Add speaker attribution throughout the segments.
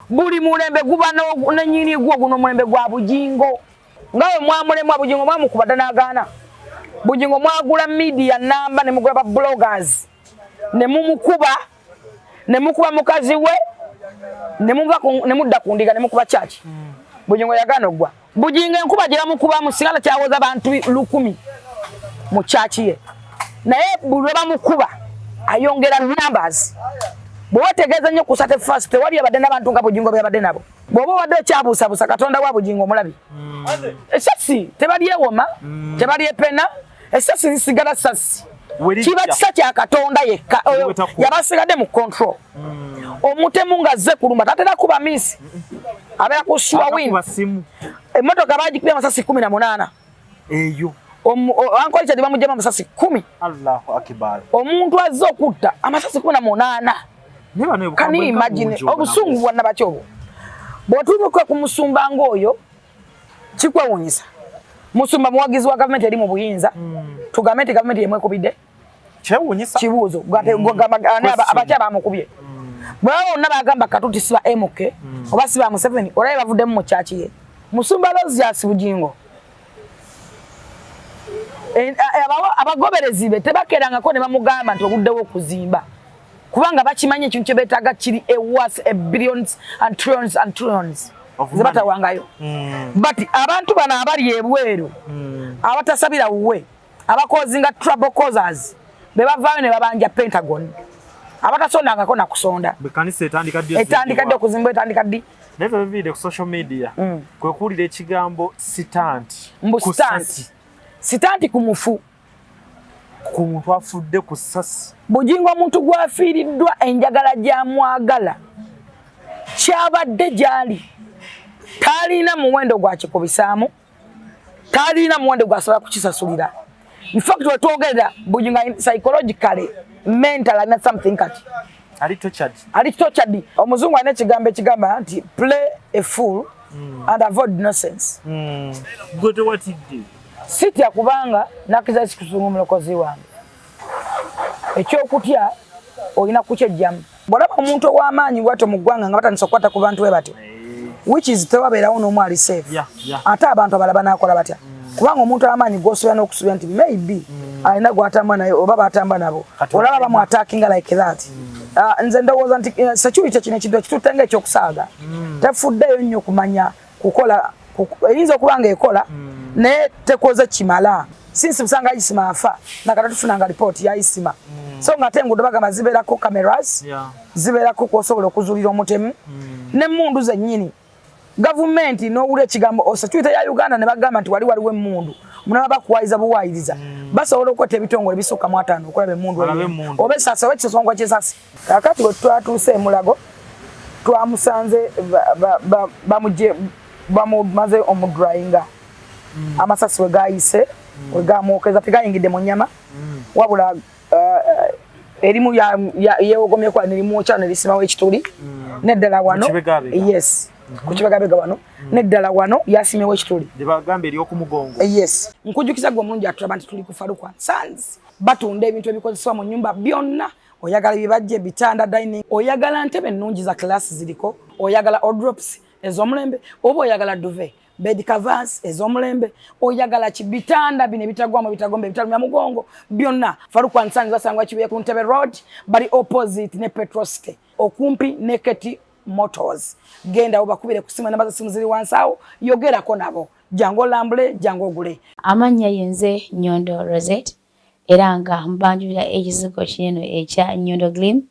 Speaker 1: Buli mulembe guba nenyini gwo. Guno omulembe gwa Bujingo, nga we mwamulemwa Bujingo, mwamukuba dda n'agaana. Bujingo mwagula media namba, ne mugula ba bloggers, ne mumukuba, ne mukuba mukazi we, ne muva ne mudda ku ndiga, ne mukuba church. Bujingo yagaana oggwa. Bujingo enkuba gye bamukubamu sigala kyawoza bantu 1000 mu church ye, naye buli lwe bamukuba ayongera numbers. Bw'otegeeza nnyo ku sate first, tewali abadde n'abantu nga Bujingo bwe nabo. Bw'oba obadde okyabuusabuusa Katonda wa Bujingo, omulabi esasi tebalyewoma, tebalyepena, esasi zisigala sasi. Kiba kisa kya Katonda yekka oyo yabasigadde mu control. Omutemu ng'azze kulumba tatera kuba miss, abeera ku sure win. Emmotoka bagikubye amasasi 18.
Speaker 2: Eyo.
Speaker 1: Uncle Richard bamuggyemu amasasi 10.
Speaker 2: Allahu akbar!
Speaker 1: Omuntu azze okutta, amasasi 18. Can you imagine obusungu bwa nabaki obwo? Bw'otuuka ku musumba ng'oyo, kikwewuunyisa. Musumba muwagizi wa gavumenti eri mu buyinza. Tugambe nti gavumenti yemwekubidde?
Speaker 2: Kyewuunyisa.
Speaker 1: Kibuuzo. Abakyala bamukubye bwaba bonna bagamba Katuti si ba MK oba si ba Museveni, olabe bavuddemu mu kyaki ye musumba Aloysius Bujingo. Abagoberezi be tebakerangako ne bamugamba nti obuddewo okuzimba, kubanga bakimanyi ekintu kye beetaaga kiri ewas a billions and trillions and trillions ze batawangayo. But abantu bano abali ebweru, abatasabira wuwe, abacausinga trouble causers, be bavaayo ne babanja Pentagon, abatasondangako nakusonda.
Speaker 2: Kanisa etandika ddi?
Speaker 1: Etandika ddi okuzimba? Etandika ddi?
Speaker 2: Naye biviire ku social media, kwe kuwulira ekigambo stunt.
Speaker 1: Mbu stunt, stunt ku mufu.
Speaker 2: Ku muntu afudde ku sasi.
Speaker 1: Bujingo omuntu gwafiiriddwa enjagala gyamwagala kyabadde gyali talina muwendo gwakikubisaamu, talina muwendo gwasobola kukisasulira. In fact, wetwogerera, Bujingo psychologically, mental, alina something kati.
Speaker 2: Ali tortured.
Speaker 1: Ali tortured. Omuzungu alina ekigambo ekigamba nti "Play a fool and avoid nonsense."
Speaker 2: Gwe tewatidde?
Speaker 1: Sitya, kubanga nakiza kikusunga omulokozi wange. Ekyokutya olina kukyejjamu. Bw'olaba omuntu ow'amaanyi bwatyo mu ggwanga nga batandisa okukwata ku bantu bwe batyo, which is tewabeerawo n'omu ali safe, ate abantu abalala banaakola batya? Kubanga omuntu amaanyi gwosobola n'okusuubira nti maybe alina gwatamba naye oba batamba nabo, olaba bamuattackinga like that. Ah, nze ndowooza nti security kino ekintu ekitutte nga ekyokusaaga, tefuddeyo nnyo kumanya kukola. Eyinza okuba nga ekola, naye tekoze kimala. Since busanga Isima afa, nakata tufunanga ripooti ya Isima, so nga ate enguudo bagamba zibeerako cameras, zibeerako kwosobola okuzuulira omutemu n'emmundu zennyini. Gavumenti n'owulira ekigambo security ya Uganda ne bagamba nti wali waliwo emmundu, munaba bakuwayiriza buwayiriza. Basobola okukwata ebitongole bisukka mu 50 okulaba emmundu eyo, oba esasi, oba ekisosongo kyesasi. Kakati bwe twatuuse emulago, twamusanze bamugye, bamumaze omudryinga. Amasasi we gayise, we gamwokeza, tegayingidde mu nnyama, wabula erimu yewogomyeko nerimwokya nerisimawo ekituli, neddala wano. Yes, ku kibegabega wano, neddala wano yasimyewo ekituli.
Speaker 2: Gyebagamba eryokumugongo.
Speaker 1: Yes. Nkujukiza gwe omulungi atulaba nti tuli ku Faruku Sons, batunda ebintu ebikozesebwa mu nyumba byonna. Oyagala ebibajje, bitanda, dining, oyagala ntebe ennungi za class ziriko, oyagala wardrobes ez'omulembe, oba oyagala duvet, bed covers ez'omulembe, oyagala ki, bitanda bino ebitagwamu, ebitagomba, ebitalumya mugongo, byonna Faruku and Sons. Basangwa Kibuye ku Ntebe Road, bali opposite ne Petrocity, okumpi ne Keti Motors. Genda obakubire ku simu, namba za simu ziri wansi awo, yogerako nabo. Jangu olambule, jangu ogule.
Speaker 3: Amannya yenze Nyondo Rosette, era nga mbanjulira ekizigo kineno ekya Nyondo Glim.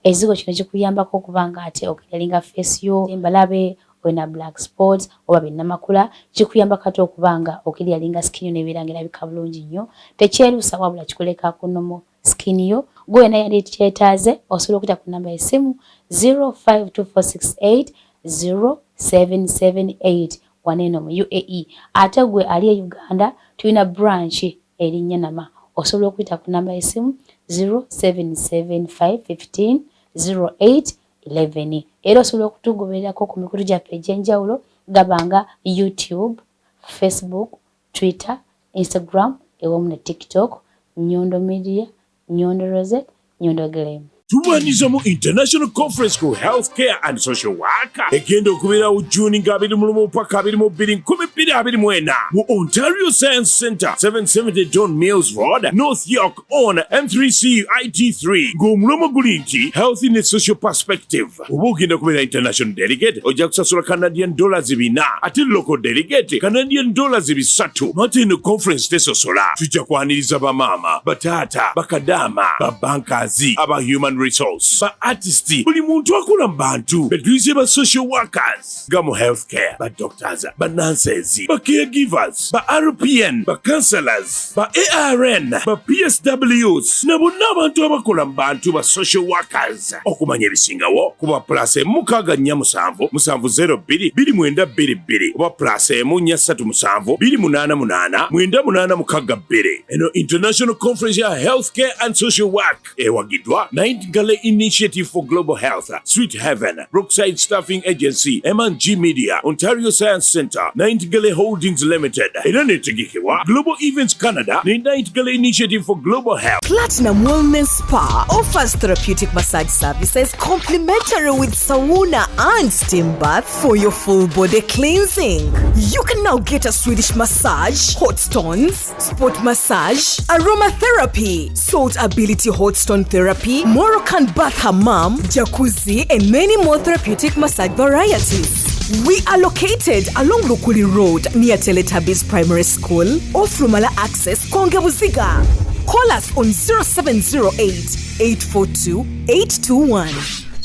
Speaker 3: Ekizigo kino kikuyambako okuba nga ate oclearinga face yo, embalabe, olina black spots oba binnamakula, kikuyambako ate okuba nga oclearinga skin yo nebeera nga erabika bulungi nnyo. Tekyerusa, wabula kikuleka ku normal skin yo. Gwe wena yali kyetaaze, osobola okuyita ku namba y'essimu 052468 0778 waneeno mu UAE. Ate gwe ali e Uganda, tulina branch eri Nyanama, osobola okuyita ku namba y'essimu 0775 15 08 11. Era osobola okutugobererako ku mikutu gyaffe egy'enjawulo, gabanga YouTube, Facebook, Twitter, Instagram ewamu ne TikTok, Nyondo Media, Nyondo Rosette, Nyondo Glam.
Speaker 4: Tubaniriza mu International Conference ku Healthcare and Social Work egenda okubeerawo Juni nga 21 paka 22 2024 mu Ontario Science Center, 770 Don Mills Road, North York, on M3C IT3, ng'omulamwa guli nti Health in a Social Perspective. Oba ogenda kubeera international delegate, ojja kusasula Canadian dollars 400, ate local delegate Canadian dollars 300. Ate eno conference tesosola. Tujja kwaniriza bamaama, bataata, bakadaama, babankazi, aba human resource, ba artist, buli muntu akola mu bantu. Betuyise ba social workers nga mu healthcare, ba doctors, ba nurses, ba caregivers, ba RPN, ba counselors, ba ARN, ba PSWs na bonna abantu abakola mu bantu, ba social workers. Okumanya ebisingawo kuba +1 647 702 2922 oba +1 437 288 9862. Eno International Conference ya Healthcare and Social Work ewagiddwa Nightingale Initiative for Global Health, Sweet Heaven, Brookside Staffing Agency, M&G Media, Ontario Science Center, Nightingale Holdings Limited, era netegekebwa Global Events Canada ne Nightingale Initiative for Global Health.
Speaker 5: Platinum Wellness Spa offers therapeutic massage services complimentary with sauna and steam bath for your full body cleansing. You can now get a Swedish massage, hot stones, sport massage, aromatherapy, salt ability hot stone therapy, Moroccan bath hammam, jacuzzi, and many more therapeutic massage varieties. We are located along Lukuli Road near Teletubbies Primary School, off Lumala Access, Konge Buziga. Call us on 0708 842 821.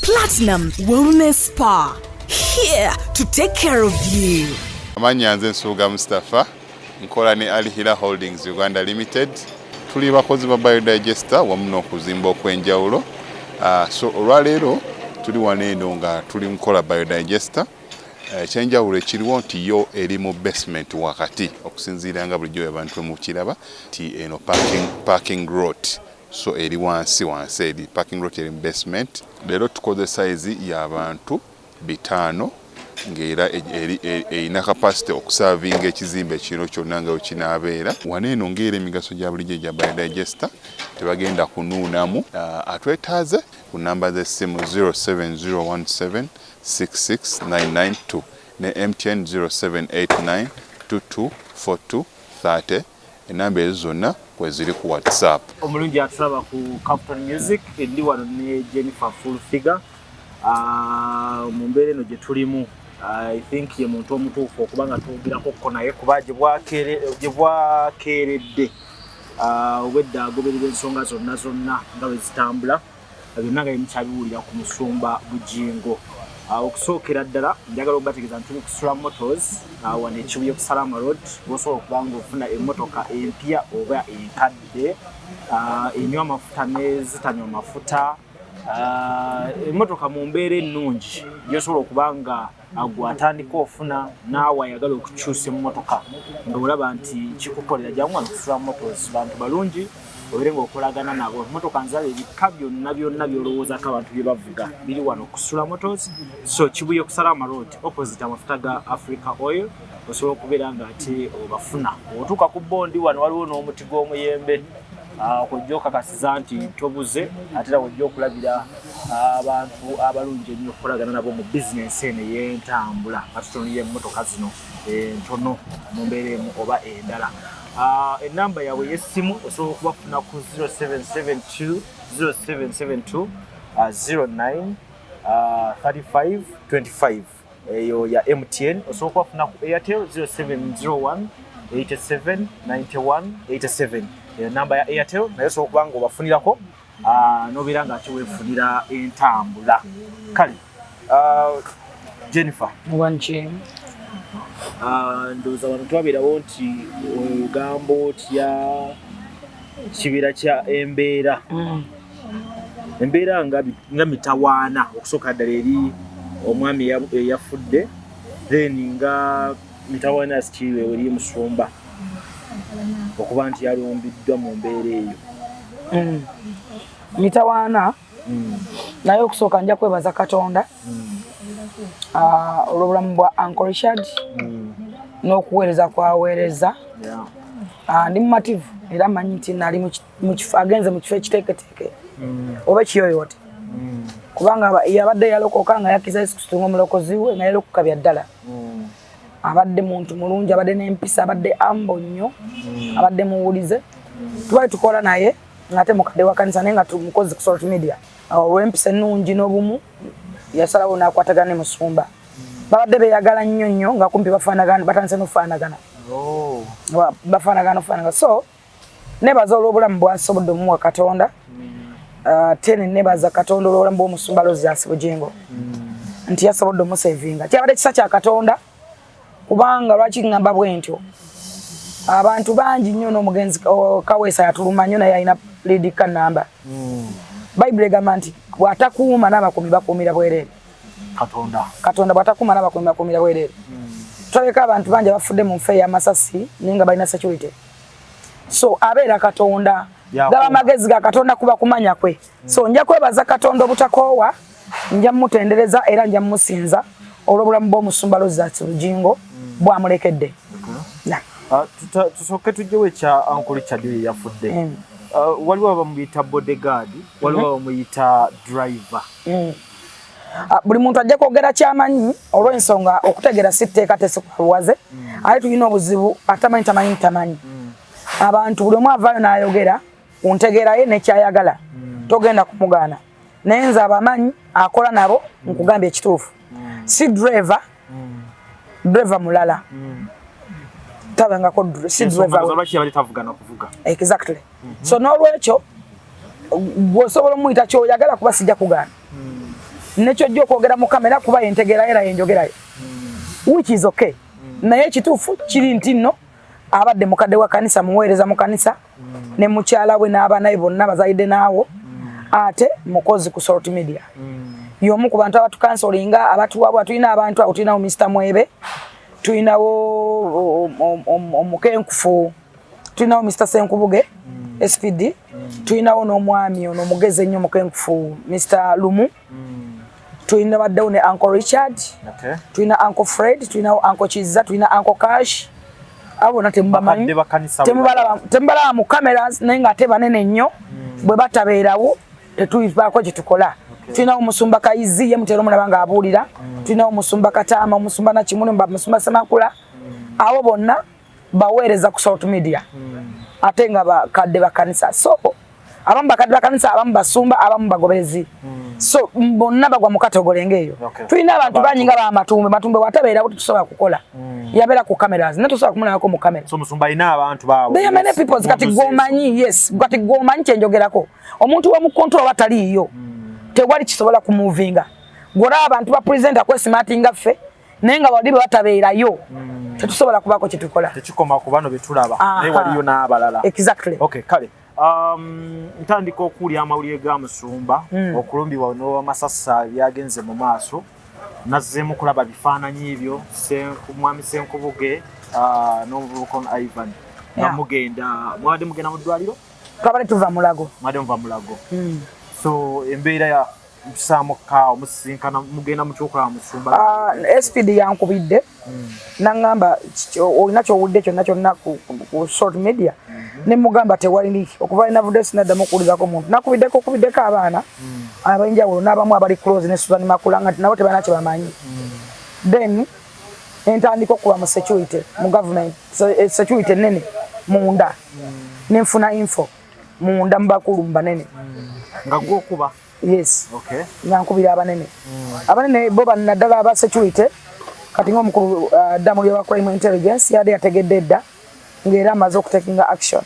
Speaker 5: Platinum Wellness Spa. Here to take care of you.
Speaker 6: Amannya nze Nsubuga Mustapha, nkola ne Alhila Holdings Uganda Limited. Tuli bakozi ba biodigester wamu n'okuzimba okw'enjawulo. So olwaleero tuli wano eno nga tuli mukola biodigester. Ekyenjawulo ekiriwo nti yo eri mu basement wakati, okusinziira nga bulijjo abantu mukiraba nti eno parking lot, so eri wansi wansi, eri parking lot, eri mu basement. Leero tukoze size y'abantu 500, ng'era erina capacity okuservinga ekizimbe kino kyonna nga wekinaabeera. Wano eno ng'era emigaso gya bulijjo egya biodigester, tebagenda kunuunamu. Atwetaaze ku namba z'essimu 07017 66992 ne MTN 0789 224230. Enamba ezo zonna kweziri ku WhatsApp.
Speaker 2: Omulungi atulaba ku Capital Music, ndi wano ne Jennifer Full Figure. Mu mbeera eno gye tulimu, I think ye muntu omutuufu okuba nga twogerakokko naye, kuba gye bwakeeredde obwedda agoberera ensonga zonna zonna nga bwe zitambula, byonna nga bimukyabiwulira ku musumba Bugingo. Okusookera ddala njagala okubategeeza nti tuli ku Sula Motors wano ekibuye ku Salama Road, bwosobola okuba nga ofuna emmotoka empya oba enkadde, enywa amafuta nezitanywa mafuta, emmotoka mu mbeera ennungi gyosobola okuba nga gwe atandika ofuna, naawe ayagala okukyusa emmotoka ng'olaba nti kikukolera, jangu wano ku Sula Motors. Bantu balungi, obeere ng'okolagana nabo. Emmotoka nzaba ebika byonna byonna by'olowoozako abantu bye bavuga biri wano ku Sula Motors. So Kibuye ku Salama Road, opposite amafuta ga Africa Oil, osobola okubeera nga ate obafuna. Otuuka ku bondi wano, waliwo n'omuti gw'omuyembe kwojja okakasiza nti tobuze, ate era wojja okulabira abantu abalungi ennyo okukolagana nabo mu bizinensi eno ey'entambula, nga tutunulira emmotoka zino entono mu mbeera emu oba endala. Enamba yaabwe ey'essimu osobola okubafuna ku 0772 0772 09 35 25, eyo ya MTN. Osobola okubafuna ku Airtel 0701 87 91 87, eyo namba ya Airtel, naye osobola okuba nga obafunirako nobeera nga ate weefunira entambula. Kale Jennifer,
Speaker 1: Wanki.
Speaker 2: Ndowooza wano twabeerawo nti ogamba otya kibeera kya embeera embeera nga mitawaana, okusooka ddala eri omwami eyafudde, then nga mitawaana sikiwe eri musumba okuba nti yalumbiddwa mu mbeera eyo.
Speaker 1: Mitawaana, naye okusooka nja kwebaza Katonda olw'obulamu bwa Uncle Richard n'okuweereza kwaweereza. Ndi mumativu era manyi nti nali agenze mu kifo ekiteeketeeke oba ekiyoyoote. Kubanga yabadde yalokoka nga yakkiriza Yesu Kristo ng'omulokozi we, nga yalokoka bya ddala. Abadde muntu mulungi, abadde n'empisa, abadde humble nnyo, abadde muwulize. Tubali tukola naye ng'ate mukadde wa kanisa, naye nga tumukozi ku Salt Media. Olw'empisa ennungi n'obumu, yasalawo n'akwatagana ne musumba. Babadde beeyagala nnyo nnyo, nga kumpi bafaanagana, batandise n'okufaanagana. Bafaanagana ofaanagana. So nebaza olw'obulamu bwasobodde omuwa Katonda, ate ne nebaza Katonda olw'obulamu bw'omusumba Aloysius Bugingo nti yasobodde omusevinga. Kyabadde kisa kya Katonda. Kubanga lwaki ŋŋamba bwe ntyo? Abantu bangi nnyo n'omugenzi Kaweesa yatuluma nnyo, naye alina lead car namba. Bayibuli egamba nti bw'atakuuma n'abakuumi bakuumira bwereere.
Speaker 2: Katonda.
Speaker 1: Katonda bw'atakuuma n'abakuumi bakuumira bwereere. Tulabeko abantu bangi abafudde mu nfa ey'amasasi naye nga balina security. So abeera Katonda.
Speaker 2: Yakuuma.
Speaker 1: Gaba amagezi ga Katonda, kuba kumanya kwe. So nja kwebaza Katonda obutakoowa, nja mutendereza era nja musinza olw'obulamu bw'omusumba Aloysius Bugingo bwamulekedde. Na.
Speaker 2: Tusooke tujjewo ekya Uncle Richard oyo eyafudde. Waliwo abamuyita bodyguard, waliwo abamuyita driver.
Speaker 1: Buli muntu ajja kwogera kyamanyi, olw'ensonga okutegeera si tteeka, tesikwaluwaze. Ate tulina obuzibu, atamanyi tamanyi tamanyi. Abantu buli omu avaayo n'ayogera ku ntegeera ye nekyayagala, togenda kumugaana. Naye nze abamanyi akola nabo, nkugambye ekituufu, si driver. Driver mulala tabangako si driver we.
Speaker 2: Lwaki yabadde tavugana kuvuga?
Speaker 1: Exactly. So n'olwekyo gweosobola omuyita kyoyagala, kuba sijja kugaana nekyojja okwogera mu kamera, kuba yentegeera era yenjogerayo, which is okay. Naye ekituufu kiri nti nno abadde mukadde wa kanisa, muweereza mu kanisa ne mukyala we n'abaana be bonna bazalidde naawo, ate mukozi ku Salt Media. Y'omu ku bantu abatukansolinga, abatuwabula. Tulina abantu abo, tulinawo Mr Mwebe, tulinawo omukenkufu, tulinawo Mr Senkubuge SPD, tulinawo n'omwami ono omugezi ennyo, omukenkufu Mr Lumu, tulina baddewo ne Uncle Richard, tulina Uncle Fred, tulinawo Uncle Kiza, tulina Uncle Cash. Abo bonna temubamanyi.
Speaker 2: Bakadde ba kanisa.
Speaker 1: Temubalaba mu cameras, naye ng'ate banene nnyo. Bwe batabeerawo tetubaako kye tukola. Tulinawo omusumba Kayizi, ye mutera omulaba ng'abuulira. Tulinawo omusumba Kataama, omusumba Nakimuli, omusumba Semakula. Abo bonna baweereza ku Salt Media, ate nga bakadde bakanisa. So abamu bakadde bakanisa, abamu basumba, abamu bagoberezi. So bonna bagwa mu category ng'eyo. Tulina abantu bangi nga bamatumbe. Matumbe watabeerawo tetusobola kukola. Yabeera ku cameras, naye tosobola kumulabako mu kamera.
Speaker 2: So musumba alina abantu baabo.
Speaker 1: There are many people. Kati gwomanyi, yes, kati gwomanyi kyenjogerako. Omuntu womu control oba taliiyo, tewali kisobola kumuvinga. Gwolaba abantu ba presenter kwesimatinga ffe, naye nga bali bwe batabeerayo tetusobola kubaako kyetukola.
Speaker 2: Tekikoma ku bano betulaba, naye waliyo n'abalala.
Speaker 1: Exactly.
Speaker 2: Okay, kale ntandika okuwulira amawulire ga musumba okulumbibwa n'amasasi byagenze mu maaso. Nazzeemu kulaba bifaananyi ebyo, mwami Senkubuge n'omuvubuka ono Ivan nga mugenda, mwabadde mugenda mu ddwaliro.
Speaker 1: Twabadde tuva Mulago.
Speaker 2: Mwabadde muva Mulago. So embeera ya mpisaamuka omusisinkana, mugenda mutya okulaba musumba?
Speaker 1: SPD yankubidde naŋŋamba, "Olina kyowulidde kyonna kyonna ku social media?" Ne mugamba tewali. Okuva navudde sinaddamu okuwulizako muntu. Nakubiddeko, okubiddeko abaana ab'enjawulo n'abamu abali close ne Susan Makula, nga nabo tebalina kye bamanyi. Then entandika okuba mu security mu government. So, security enene munda, nenfuna info munda mu bakulu mu banene.
Speaker 2: Nga gwokuba?
Speaker 1: Yes.
Speaker 2: Okay.
Speaker 1: Nga nkubira abanene, abanene bo naddala aba security. Kati ngaomukulu Damuli wa crime intelligence yadde yategedde edda, ng'era amaze okutekinga action.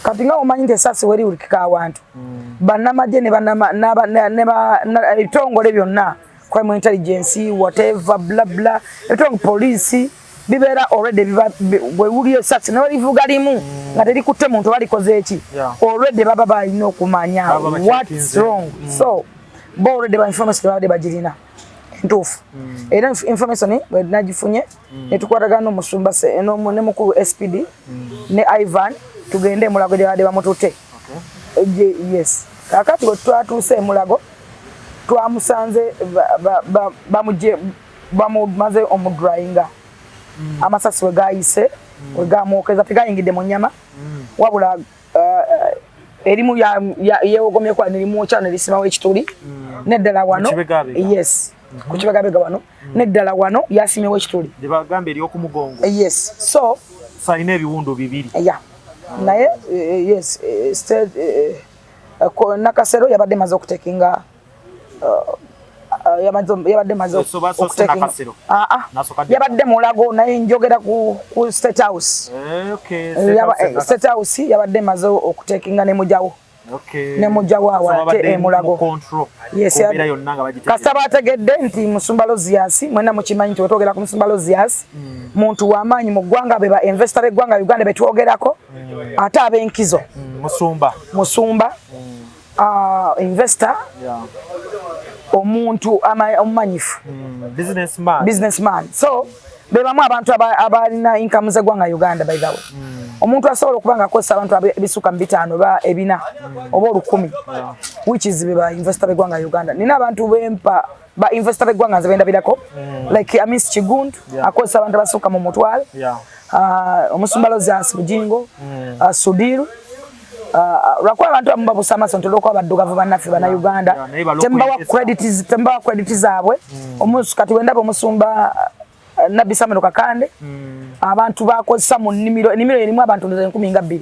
Speaker 1: Kati nga omanyi nti esasi weri wulikika awantu, bannamagye ne ebitongole byonna, crime intelligence, whatever, bla bla, ebitongole, poliisi, bibeera already bwewuli esasi newerivuga limu nga terikutte muntu balikoze eki, already baba balina okumanya
Speaker 2: Baba
Speaker 1: what's
Speaker 2: bachekinze.
Speaker 1: wrong. So bo already ba information babadde bagirina entuufu. Era information bwe nagifunye, netukwatagana n'omusumba ne mukulu SPD ne Ivan, tugende emulago gye babadde bamututte. Yes, kakati bwe twatuuse emulago, twamusanze bamumaze omudryinga. Amasasi we gayise, we gamwokeza, tegayingidde mu nyama, wabula erimu yewogomyeko nerimwokya nerisimawo ekituli. Neddala wano,
Speaker 2: Kibegabega.
Speaker 1: Yes, ku Kibegabega wano, neddala wano yasimyewo ekituli.
Speaker 2: Gye bagamba eryokumugongo.
Speaker 1: Yes, so
Speaker 2: So alina ebiwundu bibiri.
Speaker 1: Ya, naye yes, Nakasero yabadde maze okutekinga, yabadde maze
Speaker 2: So basoose
Speaker 1: okutekinga.
Speaker 2: Nakasero?
Speaker 1: Ah, ah.
Speaker 2: Nasooka ddi?
Speaker 1: Yabadde Mulago, naye njogera ku State House.
Speaker 2: Okay, State House
Speaker 1: State House yabadde maze okutekinga ne mujawo. Ne muggyawo awo
Speaker 2: So
Speaker 1: ate
Speaker 2: babadde
Speaker 1: e Mulago.
Speaker 2: mu control
Speaker 1: Yes,
Speaker 2: ku mbeera yonna nga bagitegeera.
Speaker 1: Kasita bategedde nti Musumba Aloysius, mwena mukimanyi nti wetwogera ku Musumba Aloysius, muntu w'amaanyi mu ggwanga, be ba investor b'eggwanga Uganda betwogerako, ate ab'enkizo.
Speaker 2: Musumba.
Speaker 1: Musumba, investor, omuntu omumanyifu.
Speaker 2: Businessman.
Speaker 1: Businessman. So be bamu abantu abalina income z'eggwanga Uganda. By the way, omuntu asobola okuba nga akozesa abantu ebisuka mu 500 oba 400 oba 1000, which is be ba investor b'eggwanga Uganda. Nina abantu bempa ba investor b'eggwanga nze bendabirako, like Amis Kigundu, akozesa abantu abasukka mu 10,000. Omusumba Aloysius Bujingo, Sudiru. Lwakuba abantu abamu babuusa amaaso nti olwokuba baddugavu bannaffe bannayuganda,
Speaker 2: Yeah, naye ba
Speaker 1: tembawa
Speaker 2: local
Speaker 1: credit, tembawa credit zaabwe. Kati wendaba omusumba Nabbi Samuel Kakande, abantu bakozesa mu nnimiro, ennimiro erimu abantu ndowooza 20,000.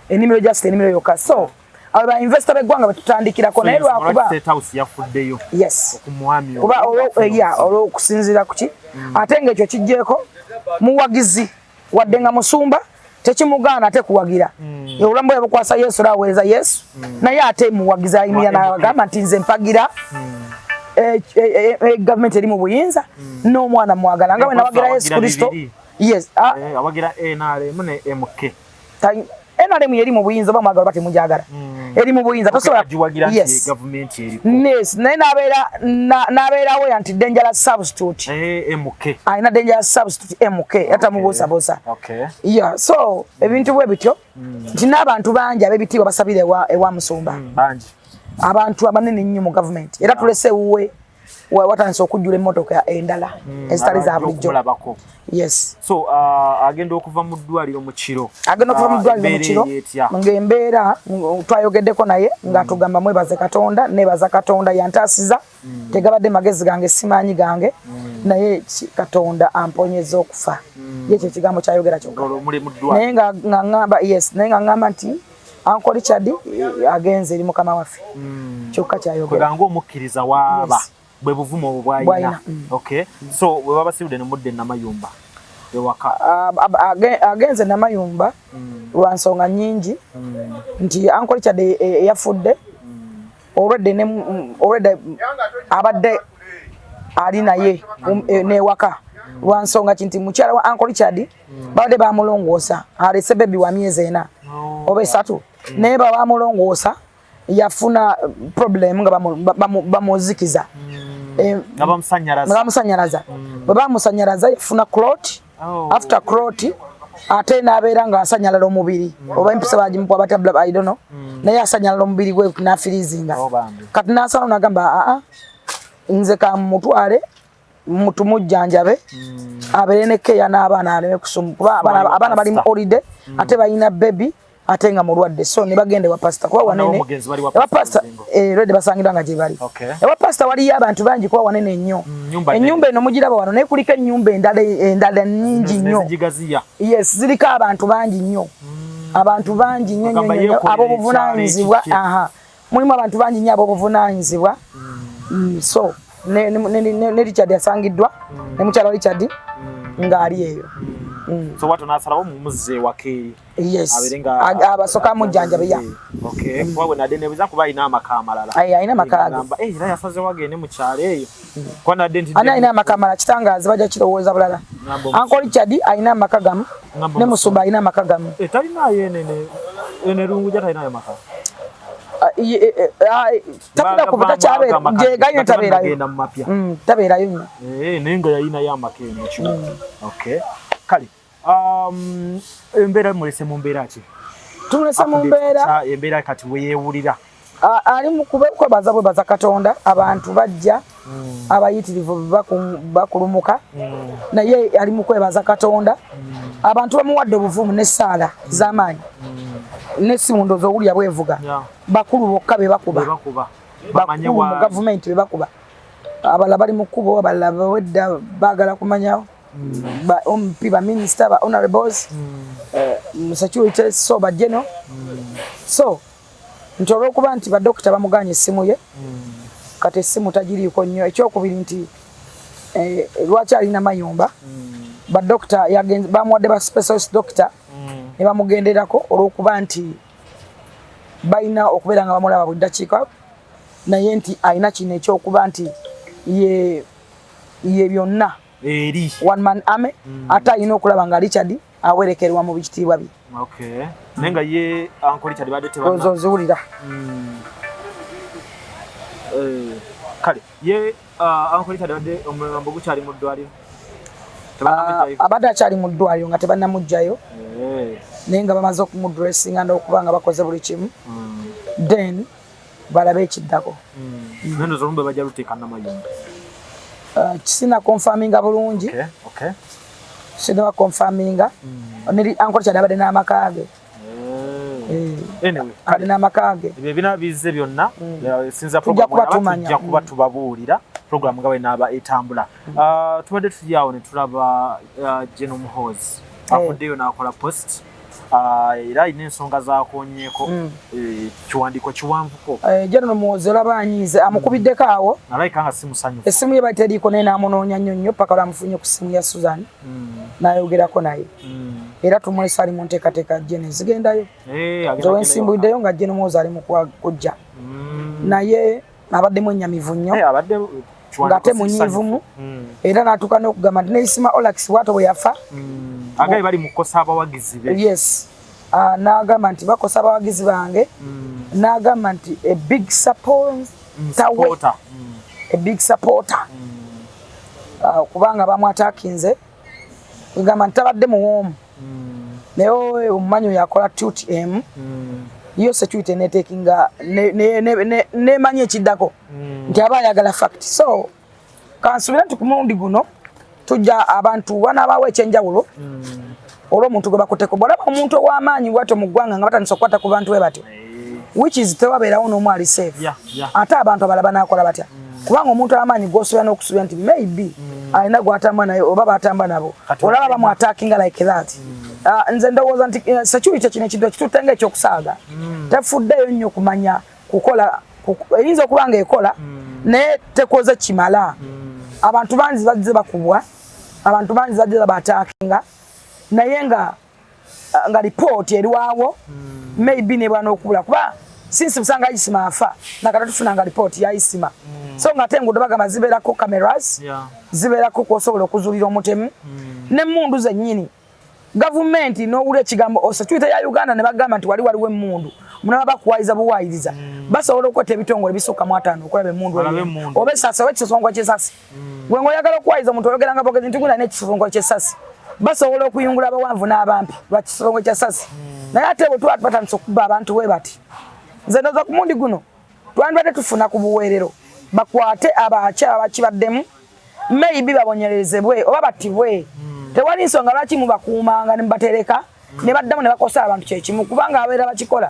Speaker 1: Ennimiro, just ennimiro yokka. So abo ba investor b'eggwanga betutandikirako, naye lwakuba
Speaker 2: State House yafuddeyo
Speaker 1: yes
Speaker 2: okumwami.
Speaker 1: Kuba ya, olw'okusinziira ku ki, ate ng'ekyo kijjeeko muwagizi, wadde nga musumba tekimugaana ate kuwagira. Obulamu bwe bukwasa Yesu, era aweereza Yesu, naye ate muwagizi ayimirira
Speaker 2: Wa MK.
Speaker 1: n'agamba nti nze mpagira gavumenti eri mu buyinza n'omwana mwagala nga bwe nawagira Yesu
Speaker 2: Awagira
Speaker 1: Kristo.
Speaker 2: bibiri.
Speaker 1: Yes, ah,
Speaker 2: Awagira NRM ne MK.
Speaker 1: NRM eri mu buyinza, oba mwagala oba temujagala, eri mu buyinza, tosobola.
Speaker 2: Agiwagira nti gavumenti eriko.
Speaker 1: Yes, naye n'abeerawo ya nti dangerous substitute.
Speaker 2: MK.
Speaker 1: Alina dangerous substitute MK, atamubuusabuusa. Yeah, so ebintu bwe bityo nti n'abantu bangi ab'ebitiibwa basabira ewa musumba.
Speaker 2: Bangi.
Speaker 1: Abantu abanene ennyo mu gavumenti, era tulese ewuwe watandise okujjula emmotoka endala ezitali za
Speaker 2: Abajja
Speaker 1: bulijjo.
Speaker 2: okumulabako.
Speaker 1: Yes.
Speaker 2: So agenda okuva mu ddwaliro mu kiro.
Speaker 1: Agenda okuva mu ddwaliro mu
Speaker 2: Embeera
Speaker 1: kiro.
Speaker 2: eri etya?
Speaker 1: Ng'embeera, twayogeddeko naye ng'atugamba, mwebaze Katonda, nebaza Katonda yantaasiza, tegabadde magezi gange, simaanyi gange, naye Katonda amponyeza okufa. Ye ekyo ekigambo kyayogera kyokka.
Speaker 2: Olwo muli mu ddwaliro.
Speaker 1: Naye nga ŋŋamba, yes, naye nga ŋŋamba nti Uncle Richard agenze eri mukama waffe, kyokka kyayogera.
Speaker 2: Kweganga omukkiriza waaba bwe buvumu obwo bw'alina.
Speaker 1: Bw'alina.
Speaker 2: Okay, so bwe babasibudde ne mudda e Namayumba ewaka.
Speaker 1: Agenze Namayumba lwa nsonga nnyingi, nti Uncle Richard eyafudde olwedde olwedde abadde ali naye newaka, lwa nsonga ki nti mukyala wa Uncle Richard babadde bamulongoosa, alese baby wa myezi 4 oba 3, naye baba bamulongoosa yafuna problem nga bamuzikiza.
Speaker 2: Nga bamusanyalaza.
Speaker 1: Nga bamusanyalaza. Bwe bamusanyalaza yafuna clot. After clot ate n'abeera ng'asanyalala omubiri, oba empisa bagimukuba batya, bla, I don't know, naye asanyalala omubiri gwe n'afirizinga.
Speaker 2: Oh, bambi.
Speaker 1: Kati n'asalawo n'agamba, aa, nze kamutwale tumujjanjabe, abeere ne keya n'abaana, aleme kusoma, kuba abaana bali mu
Speaker 2: Pastor.
Speaker 1: holiday, ate balina baby, ate nga mulwadde. So ne bagenda ewa pasita, kuba
Speaker 2: Abaana
Speaker 1: wanene.
Speaker 2: b'omugenzi bali wa
Speaker 1: Ewa
Speaker 2: Pastor
Speaker 1: pasita.
Speaker 2: Bugingo.
Speaker 1: Already basangiddwa nga gye bali. Ewa pasita waliyo abantu bangi, kuba wanene nnyo.
Speaker 2: Nyumba
Speaker 1: Ennyumba eno mugiraba wano, naye kuliko ennyumba endala nnyingi nnyo.
Speaker 2: Nezigigaziya.
Speaker 1: Yes, ziriko abantu bangi nnyo, abantu bangi nnyo nnyo
Speaker 2: Ogamba
Speaker 1: nnyo
Speaker 2: yeekolera
Speaker 1: ab'obuvunaanyizibwa.
Speaker 2: ekyalo ekikye.
Speaker 1: Aha, mulimu abantu bangi nnyo ab'obuvunaanyizibwa. So ne Richard yasangiddwa ne mukyala wa Richard ng'ali eyo.
Speaker 2: So wato n'asalawo mumuzze ewaka eri.
Speaker 1: Yes.
Speaker 2: Abeere nga
Speaker 1: Abasooka amujjanjabe, ya.
Speaker 2: Okay, kuba bwe nadde nebuuza kuba alina amaka amalala.
Speaker 1: Aye, alina amaka ge.
Speaker 2: Ngamba, era yasazeewo agende mu kyalo eyo, kuba nadde nti
Speaker 1: Ani alina amaka amalala? Kitangaazi bajja kirowooza bulala.
Speaker 2: Ngamba omusumba.
Speaker 1: Uncle Richard alina amaka gamu,
Speaker 2: Ngamba
Speaker 1: ne musumba alina amaka gamu.
Speaker 2: Talinayo enene ene Lunguja, talinayo maka.
Speaker 1: Ah, ah, tafuna kuva takyabeera gyegayo, tabeerayo.
Speaker 2: Bagenda mu mapya.
Speaker 1: Tabeerayo nnyo.
Speaker 2: Naye nga yalinayo amaka eno mu kibuga. Okay, kale embeera mulese mu mbeera ki?
Speaker 1: Tumulese mu mbeera
Speaker 2: Embeera kati weyeewulira.
Speaker 1: Ali mu kwebaza bwebaza Katonda. Abantu bajja abayitirivu bakulumuka, naye ali mu kwebaza Katonda. Abantu bamuwadde obuvumu n'essaala z'amaanyi, n'essimu ndowooza owulira bwevuga. Bakulu bokka be bakuba.
Speaker 2: Bebakuba.
Speaker 1: bakulu mu gavumenti bebakuba, abalala bali mu kkubo, abalala bawedda baagala kumanya ba MP, ba minister, ba honorables, mu security, so ba general. So nti olwokuba nti badokita bamuganye essimu ye, kati essimu tagiriiko nnyo. Ekyokubiri nti lwaki alina mayumba, badokita bamuwadde ba specialist doctor ne bamugenderako olwokuba nti balina okubeera nga bamulaba buli ddakiika, naye nti alina kino ekyokuba nti ye ye byonna
Speaker 2: eri
Speaker 1: one man army, ate alina okulaba nga Richard awerekerwa mu bikitiibwa bye.
Speaker 2: Okay, naye nga ye Uncle Richard badde tebanna
Speaker 1: ozo oziwulira.
Speaker 2: Kale ye Uncle Richard badde omulambo gukyali mu ddwaliro?
Speaker 1: Ah,
Speaker 2: Tebannamugjayo?
Speaker 1: Abadde akyali mu ddwaliro nga tebannamugjayo, naye nga bamaze okumudressinga n'okuba nga bakoze buli kimu, then balabe ekiddako.
Speaker 2: Naye ndowooza olumbe bajja luteeka Namayumba.
Speaker 1: Ah, sina confirminga bulungi. Sinaba confirminga. Neri Uncle Richard abadde n'amaka ge.
Speaker 2: Anyway,
Speaker 1: abadde n'amaka ge.
Speaker 2: Ebyo ebina bizze byonna, sinza
Speaker 1: Tujja
Speaker 2: program
Speaker 1: kuba
Speaker 2: bw'enaaba,
Speaker 1: tumanya.
Speaker 2: Tujja kuba tubabuulira program nga bwenaaba etambula. Ah, tubadde tuli awo ne tulaba General Muhoozi avuddeyo n'akola post. Ah, era alina ensonga zakonyeeko. Kiwandiiko kiwanvuko.
Speaker 1: General Muhoozi olaba anyiize, amukubiddeko awo.
Speaker 2: Alabika nga si musanyufu.
Speaker 1: Essimu ye bali teriiko, naye n'amunoonya nnyo nnyo paka lwamufunye ku ssimu ya Susan n'ayogerako naye. Era tumulesa ali mu nteekateeka gene zigendayo.
Speaker 2: Agenda
Speaker 1: Nze wensimbuliddeyo nga General Muhoozi ali mu kujja, naye abaddemu ennyamivu nnyo.
Speaker 2: Abadde
Speaker 1: Ng'ate munyiivumu. Era n'atuuka n'okugamba nti ne Isima Olax bw'atyo bwe yafa.
Speaker 2: Agaye bali mu kukosa abawagizi be.
Speaker 1: Yes. Ah, n'agamba nti bakosa abawagizi bange, n'agamba nti a big support we,
Speaker 2: Supporter.
Speaker 1: A big supporter. Ah, kubanga bamwatakinze, egamba nti tabadde muwoomu, naye omumanyi oyo akola tweet emu, yo security netekinga nemanyi ekiddako nti aba ayagala fact. So kansubira nti ku mulundi guno tujja abantu banabaawo ekyenjawulo olw'omuntu gwe bakutteko. Bwolaba omuntu ow'amaanyi bwatyo mu ggwanga nga batandise okukwata ku bantu bwe batyo, which is tewabeerawo n'omu ali safe, ate abantu abalala banaakola batya? Kubanga omuntu amaanyi gwosobola n'okusuubira nti maybe alina gwatamba naye oba batamba nabo, olaba bamwatakinga like that. Ah, nze ndowooza nti security kino ekintu ekitutte nga ekyokusaaga, tefuddeyo nnyo kumanya kukola. Eyinza okuba nga ekola, naye tekoze kimala. Abantu bangi bazze bakubwa, abantu bangi bazze babatakinga, naye nga lipooti eriwawo maybe nebwana okubula, kuba since busanga Isima afa nakata tufunanga lipooti ya Isima. So nga ate enguudo bagamba zibeerako cameras, zibeerako kwosobola okuzuulira omutemu n'emmundu zennyini. Gavumenti n'owulira ekigambo security ya Uganda ne bagamba nti wali waliwo emmundu, munaba bakuwayiriza buwayiriza, basobola okukwata ebitongole bisukka mu 50 okulaba emmundu
Speaker 2: Balabe
Speaker 1: eyo.
Speaker 2: Emmundu.
Speaker 1: Oba esasi oba ekisosonko ky'esasi. Gwe ng'oyagala okuwayiriza omuntu, oyogera nga bogezi nti gunda n'ekisosonko ky'esasi, basobola okuyungula abawanvu n'abampi lwa kisosonko ky'esasi. Naye ate bwe tuba batandise okukuba abantu bwe bati, nze ndowooza ku mundi guno twandibadde tufuna ku buweerero, bakwate abakyala bakibaddemu, maybe babonyerezebwe oba battibwe. Tewali nsonga lwaki mubakuumanga ne mubatereka ne baddamu ne bakosa abantu kyekimu, kubanga ababeera bakikola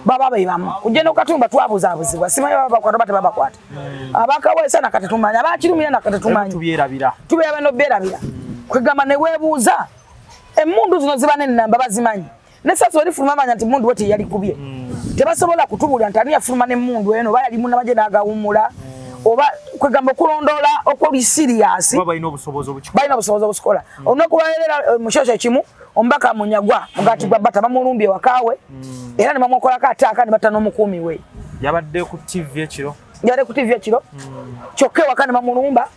Speaker 1: baba be bamu. Kujja n'okatumba twabuzaabuzibwa, simanyi baba bakwata oba tebabakwata. Abakaweesa nakati tumanyi, abakirumira nakati tumanyi.
Speaker 2: Tubyerabira.
Speaker 1: Tubeera nobyerabira. Kwegamba ne weebuuza, emmundu zino ziba n'ennamba, bazimanyi nesasi olifuluma manya nti mundu we yalikubye. Tebasobola kutubuulira nti ani yafuluma n'emmundu eno, oba yali munnamagye n'agawummula, oba kwegamba okulondoola okuli serious.
Speaker 2: Kuba balina obusobozi obukikola.
Speaker 1: Balina obusobozi obusikola. Olunaku lwaleero mukyokyo kimu, omubaka Munyagwa mugati gwa bata bamulumbye wakaawe, era ne bamwokolako ataaka ne batta n'omukuumi we.
Speaker 2: Yabadde ku TV ekiro.
Speaker 1: Yabadde ku TV ekiro, kyokka ewaka ne bamulumba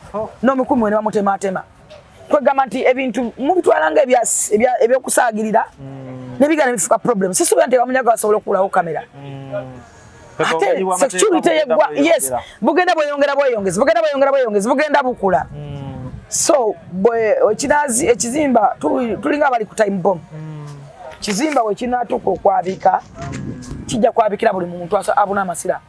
Speaker 1: n'omukuumi we ne bamutematema. Kwegamba nti ebintu mubitwala nga ebyokusaagirira nebigana nebifuuka problem. Sisuubira nti abamunyaga basobola okukulawo kamera, ate security yeggwa. Yes, bugenda bweyongera bweyongezi, bugenda bweyongera bweyongezi, bugenda bukula. So bwe ekinazi ekizimba tulinga abali ku time bomb. Kizimba we kinaatuuka okwabika, kijja kwabikira buli muntu abuna amasira,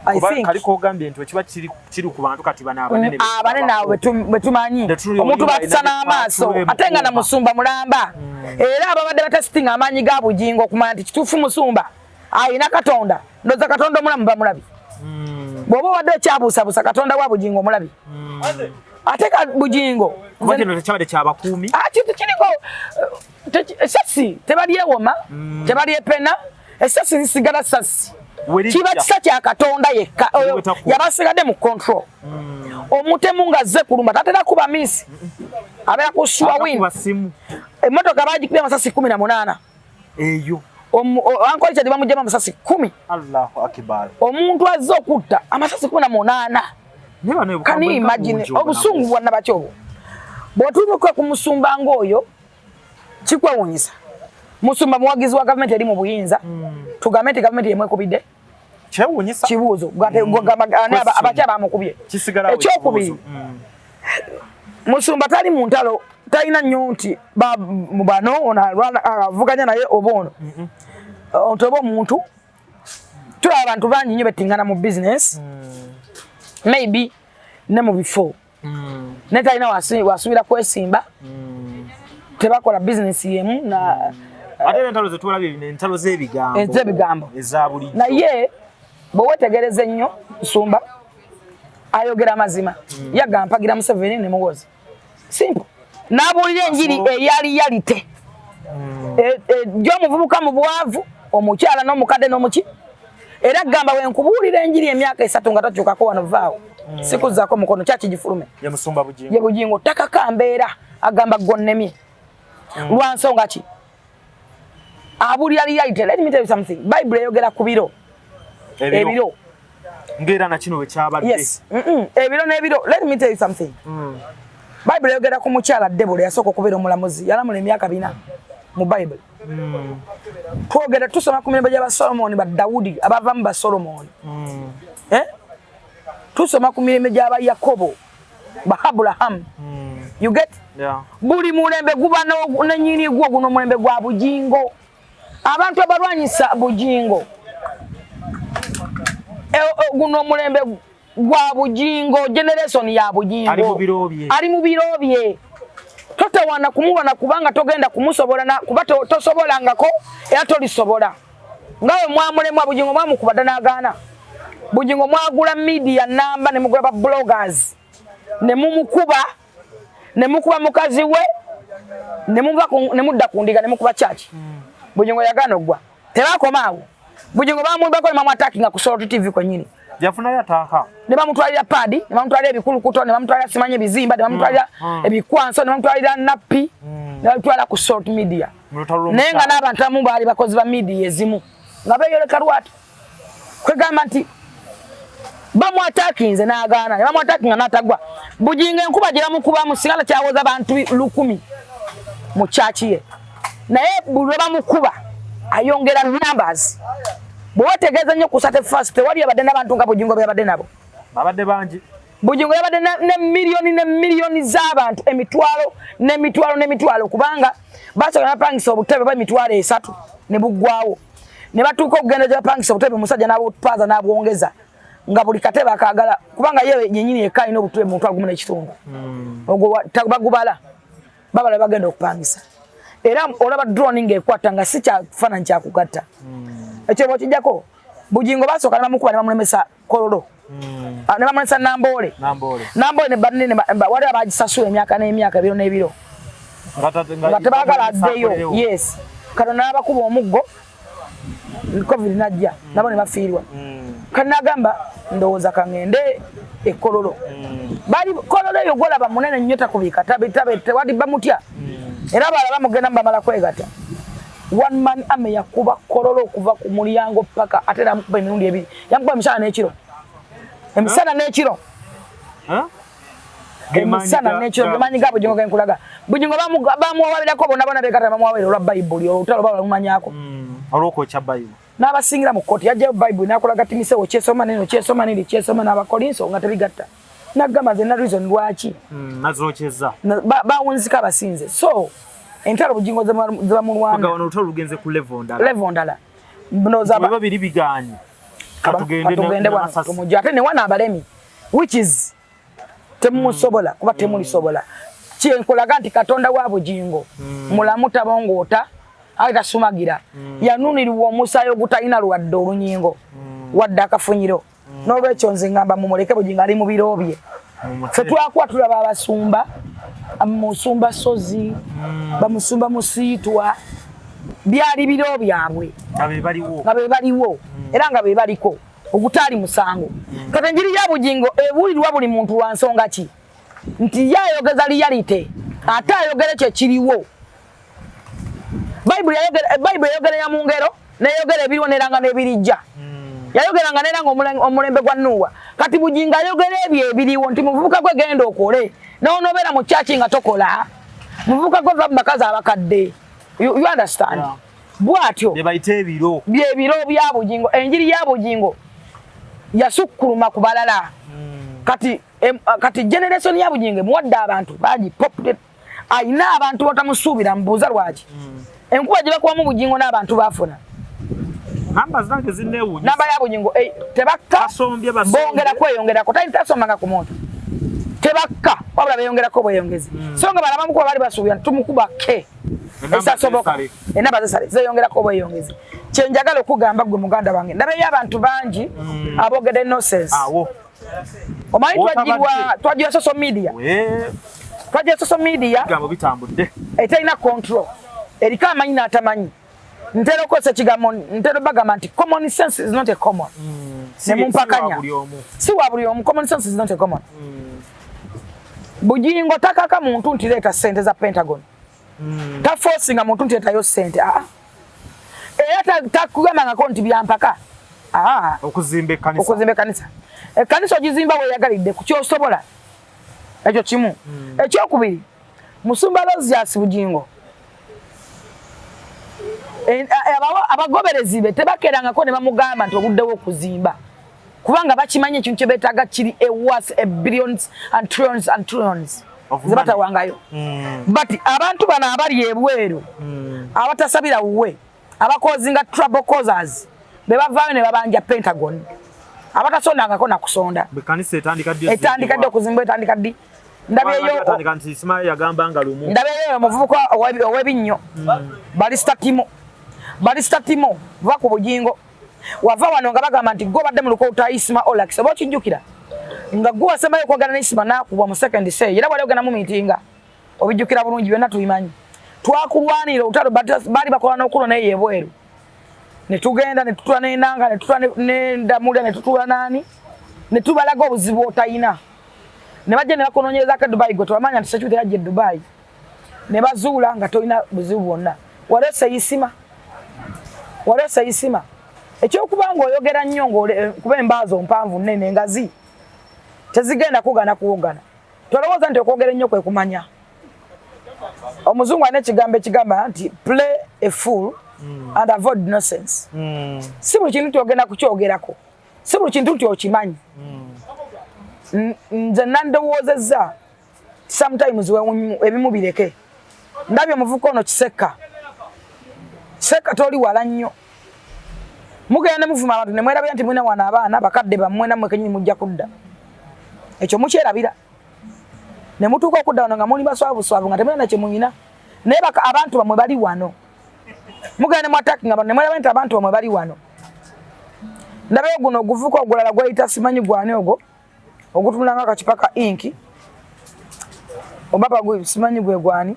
Speaker 1: I think.
Speaker 2: Kaliko ogambye nti ekiba kiri ku bantu kati bano abanene.
Speaker 1: Abanene abo betumanyi,
Speaker 2: Tetuli
Speaker 1: omuntu
Speaker 2: oli
Speaker 1: batisa
Speaker 2: alina
Speaker 1: n'amaaso
Speaker 2: ne
Speaker 1: ate nga na musumba mulamba. Era ababadde batesitinga amaanyi ga Bugingo okumanya nti kituufu musumba alina Katonda, ndowooza Katonda omulamu bamulabye. Bw'oba obadde okyabuusabuusa Katonda wa Bugingo omulabi. Ate ka Bugingo
Speaker 2: Kuba kino tekyabadde kyabakuumi.
Speaker 1: Ah, kintu kiriko esasi tebalyewoma, tebalyepena, esasi lisigala sasi.
Speaker 2: Werijja.
Speaker 1: Kiba kisa kya Katonda yekka oyo
Speaker 2: Wetakuba.
Speaker 1: yabasigadde mu control. Omutemu ng'azze kulumba tatera kuba miss, abeera ku sure win.
Speaker 2: Atakuba simu.
Speaker 1: Emmotoka bagikubye amasasi 18.
Speaker 2: Eyo.
Speaker 1: Uncle Richard bamuggyemu amasasi 10.
Speaker 2: Allahu akbar.
Speaker 1: Omuntu azze okutta amasasi 18.
Speaker 2: Naye bano
Speaker 1: Can you imagine obusungu bwa nabaki obwo? Bw'otuuka ku musumba ng'oyo kikwewuunyisa. Musumba muwagizi wa gavumenti eri mu buyinza, tugambe nti gavumenti yemwekubidde.
Speaker 2: Kyewuunyisa.
Speaker 1: Kibuuzo. Gamba, ani
Speaker 2: Question.
Speaker 1: abakyala bamukubye?
Speaker 2: Kisigalawo
Speaker 1: Ekyokubiri,
Speaker 2: ekibuuzo.
Speaker 1: Musumba tali mu ntalo, talina nnyo nti bano ono avuganya naye oba ono. Nti oba omuntu, tulaba abantu bangi nnyo bettingana mu business, maybe ne mu bifo, naye talina wasuubira kwesimba, tebakola business yemu na
Speaker 2: Ate era entalo zetulabye bino entalo z'ebigambo.
Speaker 1: Ez'ebigambo.
Speaker 2: Eza bulijjo.
Speaker 1: Naye bwe weetegereza ennyo, Nsumba ayogera amazima. Yagamba mpagira Museveni ne Muhoozi, simple. N'abuulira enjiri eya reality gy'omuvubuka mu bwavu, omukyala n'omukadde n'omuki. Era gamba wenkubuulira enjiri emyaka 3 nga tokyukako wano, vaawo, sikuzzaako mukono kyakigifulume.
Speaker 2: Ye Musumba Bugingo.
Speaker 1: Ye Bugingo takaka mbeera, agamba gonnemye. Lwa nsonga ki? Abuulira reality. Let me tell you something, Bible eyogera ku biro.
Speaker 2: Ebiro.
Speaker 1: Ebiro.
Speaker 2: Ng'era na kino bwe kyabadde.
Speaker 1: Yes. Ebiro n'ebiro. Let me tell you something, Bible eyogera ku mukyala Debora yasooka okubeera omulamuzi, yalamula emyaka 4 mu Bible. Twogera tusoma ku mirembe gy'abasolomoni, ba Dawudi abavamu ba Solomoni. Eh? Tusoma ku mirembe gy'aba Yakobo, ba Aburahamu. You get?
Speaker 2: Yeah.
Speaker 1: Buli mulembe guba nenyini gwo. Guno omulembe gwa Bugingo, abantu abalwanyisa Bugingo. Guno omulembe gwa Bugingo, generation ya Bugingo.
Speaker 2: Ali mu biro bye.
Speaker 1: Ali mu biro bye. Totawaana kumulwana kubanga togenda kumusobola kuba tosobolangako era tolisobola. Nga we mwamulemwa Bugingo, mwamukuba dda n'agaana. Bugingo mwagula media namba ne mugula ba bloggers ne mumukuba, ne mukuba mukazi we, ne muva ne mudda ku ndiga ne mukuba church. Bugingo yagaana oggwa. Tebakoma awo, Bugingo bamulubako ne bamu-attackinga ku Salt TV kwennyini.
Speaker 2: Yafunayo ataaka.
Speaker 1: Ne bamutwalira paadi, ne bamutwalira ebikulukuto, ne bamutwalira simanyi ebizimba, ne bamutwalira ebikwanso, ne bamutwalira nappi, ne bamutwala ku Salt Media.
Speaker 2: Mu lutalo
Speaker 1: Naye nga
Speaker 2: lw'omukyala.
Speaker 1: n'abantu abamu baali bakozi ba media ezimu nga beeyoleka lwatu kwegamba nti bamu-attackinze n'agaana, ne bamu-attackinga n'atagwa. Bugingo enkuba gye bamukubamu singa takyawoza bantu 1000 mu kyaki ye, naye buli lwe bamukuba ayongera numbers. Bwe wetegeeza nnyo ku 31st, tewali yabadde n'abantu nga Bugingo bwe yabadde nabo.
Speaker 2: Babadde bangi.
Speaker 1: Bugingo yabadde ne miliyoni ne miliyoni z'abantu, emitwalo n'emitwalo n'emitwalo, kubanga basooka ne bapangisa obutebe bwa 30,000 ne buggwawo, ne batuuka okugenda gye bapangisa obutebe, omusajja n'abupaaza n'abwongeza nga buli katebe akaagala, kubanga ye yennyini yekka alina obutebe mu 1,500. Ogwo bagubala babala bagenda okupangisa. Era olaba drone ng'ekwata nga si kyakufaananyi kyakugatta. Ekyo bw'okijjako, Bugingo basooka ne bamukuba ne bamulemesa Kololo. Ah, ne bamulemesa Namboole.
Speaker 2: Namboole.
Speaker 1: Namboole ne banne waliwo abagisasula emyaka n'emyaka, ebiro n'ebiro, nga tebaagala addeyo. Yes, Katonda n'abakuba omuggo, COVID najja nabo ne bafiirwa. Kati nagamba ndowooza kaŋŋende ekololo. Bali Kololo eyo gwolaba munene nnyo, takubika tewali bamutya, era abalala bamugenda bamala kwegatta. One man army yakuba Kololo okuva ku mulyango paka, ate namukuba emirundi ebiri, yamukuba emisana n'ekiro, emisana n'ekiro, emisana n'ekiro. Gemanyi ga Bugingo genkulaga. Bugingo bamuwabirako bonna bonna begatta, bamuwabira olwa Bayibuli, olutalo baba lumanyako.
Speaker 2: Olwokwokya Bayibuli.
Speaker 1: N'abasingira mu kkooti yajjayo Bayibuli n'akolaga Timoseewo kyesoma neno, kyesoma neri, kyesoma n'Abakolinso nga tebigatta, nagamba nze na reason lwaki
Speaker 2: Nazokyeza.
Speaker 1: Bawunzika abasinze. So entalo Bugingo zebamulwana
Speaker 2: Kugabana olutalo lugenze ku level ndala.
Speaker 1: Level ndala. Ndowooza
Speaker 2: Bwe babiri biganye, katugende
Speaker 1: katugende wano
Speaker 2: n'amasasi.
Speaker 1: Tumujje ate ne wana abalemi, which is temumusobola kuba temulisobola. Kyenkolaga nti Katonda wa Bugingo mulamu, tabongoota aye tasumagira. Yanunirwa omusaayi ogutalina lwadde olunyingo wadde akafunyiro. N'olwekyo nze ngamba mumuleke Bugingo ali mu biro bye. Ffe twakuwa tulaba abasumba, musumba Sozi, bamusumba Musiitwa, byali biro byabwe nga be baliwo era nga be baliko ogutaali musango. Kati enjiri ya Bugingo ebuulirwa buli muntu lwa nsonga ki? Nti ye ayogeza reality, ate ayogere kye kiriwo. Bayibuli yayogera mu ngero, neyogera ebiriwo neranga n'ebirijja. Yayogeranga neranga omulembe gwa Nuwa. Kati Bugingo ayogera ebyo ebiriwo nti muvubuka gwe genda okole, n'onobeera mu church nga tokola, muvubuka gwe va mu bakazi abakadde. You understand?
Speaker 2: Yeah.
Speaker 1: Bw'atyo
Speaker 2: bye bayita ebiro,
Speaker 1: byebiro bya Bugingo. Enjiri ya Bugingo yasukkuluma ku balala. Kati generation ya Bugingo emuwadde abantu bangi, ayina abantu batamusuubira. Mubuuza lwaki enkuba gye bakubamu Bugingo n'abantu baafuna.
Speaker 2: Namba zange zinneewuunyisa.
Speaker 1: Namba ya Bugingo tebakka,
Speaker 2: Basombye, basombye.
Speaker 1: bongera kweyongerako. Tasomanga ku muntu, tebakka, wabula beyongerako bweyongezi. So nga balabamukuba baali basuubira nti tumukuba ke
Speaker 2: Enamba
Speaker 1: esasoboka.
Speaker 2: zesale.
Speaker 1: Enamba zesale zeyongerako obweyongezi. Kyenjagala okugamba gwe muganda wange, ndabeyo abantu bangi aboogedde nonsense.
Speaker 2: Awo
Speaker 1: Omanyi
Speaker 2: W'otabadde.
Speaker 1: twajirwa social media, twajirwa social media
Speaker 2: Ebigambo bitambudde.
Speaker 1: Eterina control, eriko amanyi n'atamanyi. Ntera okukozesa ekigambo, ntera bagamba nti common sense is not a common.
Speaker 2: Si
Speaker 1: Ne mumpakanya.
Speaker 2: si wa buli omu.
Speaker 1: Si wa buli omu. Common sense is not a common. Bugingo takaka muntu nti leeta ssente za Pentagon, taforcinga muntu nti leetayo ssente. Aa, era takugambangako nti byampaka. Aa,
Speaker 2: okuzimba ekkanisa.
Speaker 1: Okuzimba ekkanisa, ekkanisa ogizimba weeyagalidde ku kyosobola. Ekyo kimu. Ekyokubiri, musumba Aloysius Bugingo, abagoberezi be tebakerangako ne bamugamba nti oluddewo okuzimba, kubanga bakimanyi ekintu kye beetaaga kiri ewas a billions and trillions and trillions
Speaker 2: of
Speaker 1: ze batawangayo. But abantu bano abali ebweru, abatasabira wuwe, abacausinga trouble causers, be bavaayo ne babanja Pentagon, abatasondangako nakusonda.
Speaker 2: Ekkanisa etandika ddi?
Speaker 1: Etandika ddi okuzimbwa? Etandika ddi? Ndabyeyo
Speaker 2: Atandika nti Isimaili yagamba nga lumu.
Speaker 1: Ndabyeyo omuvubuka ow'ebinnyo, Barista Timo. Barista Timo, va ku Bugingo. Wava wano nga bagamba nti gwe obadde mu lukuuta Isma Olax, oba okijjukira nga gwe wasembayo okwogera ne Isma n'akubwa mu second say, era wali ogenda mu miitinga, obijjukira bulungi, byonna tubimanyi. Twakulwanira olutalo, baali bakola n'okulo naye ebweru, ne tugenda ne tutula n'enanga, ne tutula ne Ndamulya, ne tutula naani, ne tubalaga obuzibu otayina, ne bajja ne bakunoonyerezako e Dubai. Gwe tewamanya nti security yajja e Dubai, ne bazuula nga tolina buzibu bwonna. Waleese Isima, waleese Isima. Ekyokuba ng'oyogera nnyo kuba embaazo mpanvu nnene engazi tezigenda kugana kuwogana. Tolowooza nti okwogera ennyo kwe kumanya. Omuzungu alina ekigambo ekigamba nti play a fool and avoid nonsense. Si buli kintu nti ogenda kukyogerako, si buli kintu nti okimanyi. Nze nandowoozezza sometimes ebimu bireke. Ndabye omuvubuka ono Kisekka. Kisekka, toli wala nnyo, mugenda ne muvuma abantu ne mwerabira nti mulina wano abaana, bakadde bammwe, nammwe kenyini mujja kudda. Ekyo mukyerabira ne mutuuka okudda wano nga muli baswabuswabu, nga temulina kye muyina, naye abantu bammwe bali wano. Mugenda ne muattackinga abantu ne mwerabira nti abantu bammwe bali wano. Ndabayo guno oguvuka ogulala gwayita simanyi gwani, ogwo ogutunula nga akacupa ka inki, oba simanyi gwe gwani,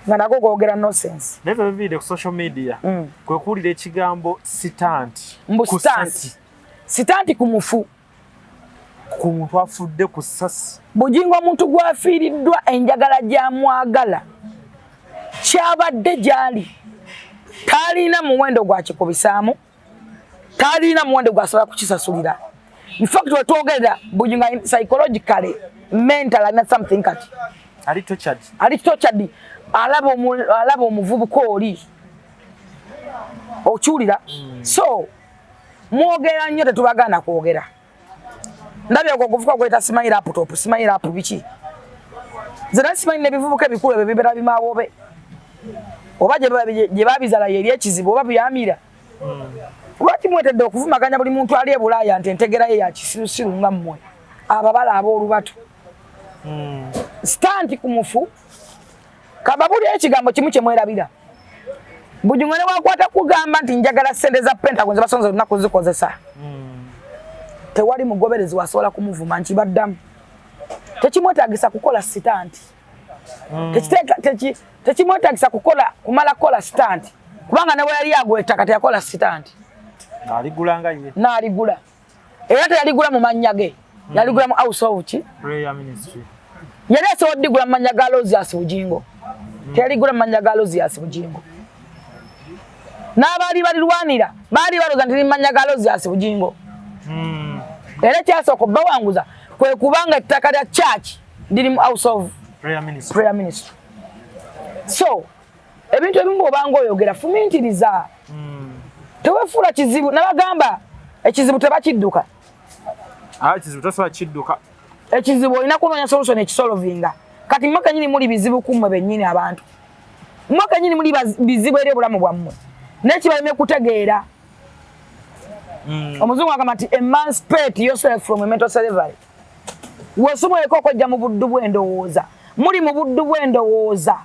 Speaker 1: nga nagwo gwogera nonsense.
Speaker 2: Naye ffe biviire ku social media kwe kuwulira ekigambo stunt.
Speaker 1: Mbu
Speaker 2: ku
Speaker 1: stunt.
Speaker 2: ssasi.
Speaker 1: Stunt ku mufu.
Speaker 2: Ku muntu afudde ku ssasi.
Speaker 1: Bugingo omuntu gwafiiriddwa enjagala gyamwagala kyabadde gyali talina muwendo gwakikubisaamu, talina muwendo gwasobola kukisasulira. Infact wetwogerera, Bugingo psychologically, mental alina something kati.
Speaker 2: Ali tortured.
Speaker 1: Ali tortured. Alaba omuvubuka oli, okiwulira? So mwogera nnyo, tetubagaana kwogera. Ndabye ogwo oguvuka gweta simanyi laptop, simanyi lap biki, nze nali simanyi nebivubuka ebikulu ebyo bibeera bimawobe, oba gye babizala yeri ekizibu, oba byamira. Lwaki mwetedde okuvumaganya buli muntu ali e Bulaaya nti entegera ye ya kisirusiru nga mmwe ababala ab'olubatu? Stunt ku mufu, kababuli ekigambo kimu kye mwerabira. Bugingo ne wakwata kugamba nti njagala ssente za Pentagon zebasonze olunaku zikozesa. Tewali mugoberezi wasobola kumuvuma nkibaddamu. Tekimwetaagisa kukola stunt. Tekimwetaagisa kukola kumala kukola stunt. Kubanga ne bwe yali agula ettaka teyakola stunt.
Speaker 2: Aligula nga ye.
Speaker 1: N'aligula. Era teyaligula mu mannya ge. Yaligula mu House of ki?
Speaker 2: Prayer Ministry.
Speaker 1: Yali asobola odigula mu mannya ga Aloysius Bugingo. Teyaligula mu mannya ga Aloysius Bugingo. N'abaali balirwanira baali balowooza nti liri mu mannya ga Aloysius Bugingo. Era ekyasooka obbawanguza kwe kubanga ettaka lya church liri mu House of
Speaker 2: Prayer Ministry.
Speaker 1: Prayer Ministry. So ebintu ebimu bw'obanga oyogera fumintiriza. Teweefuula kizibu. Nabagamba ekizibu tebakidduka.
Speaker 2: Ekizibu tosobola kidduka.
Speaker 1: Ekizibu olina kunoonya solution ekisolvinga. Kati mmwe kennyini muli bizibu ku mmwe bennyini abantu. Mmwe kennyini muli bizibu eri obulamu bwammwe. Naye kibalemye kutegeera. Omuzungu agamba nti emancipate yourself from a mental slavery. Weesumuleko okwejja mu buddu bw'endowooza. Muli mu buddu bw'endowooza.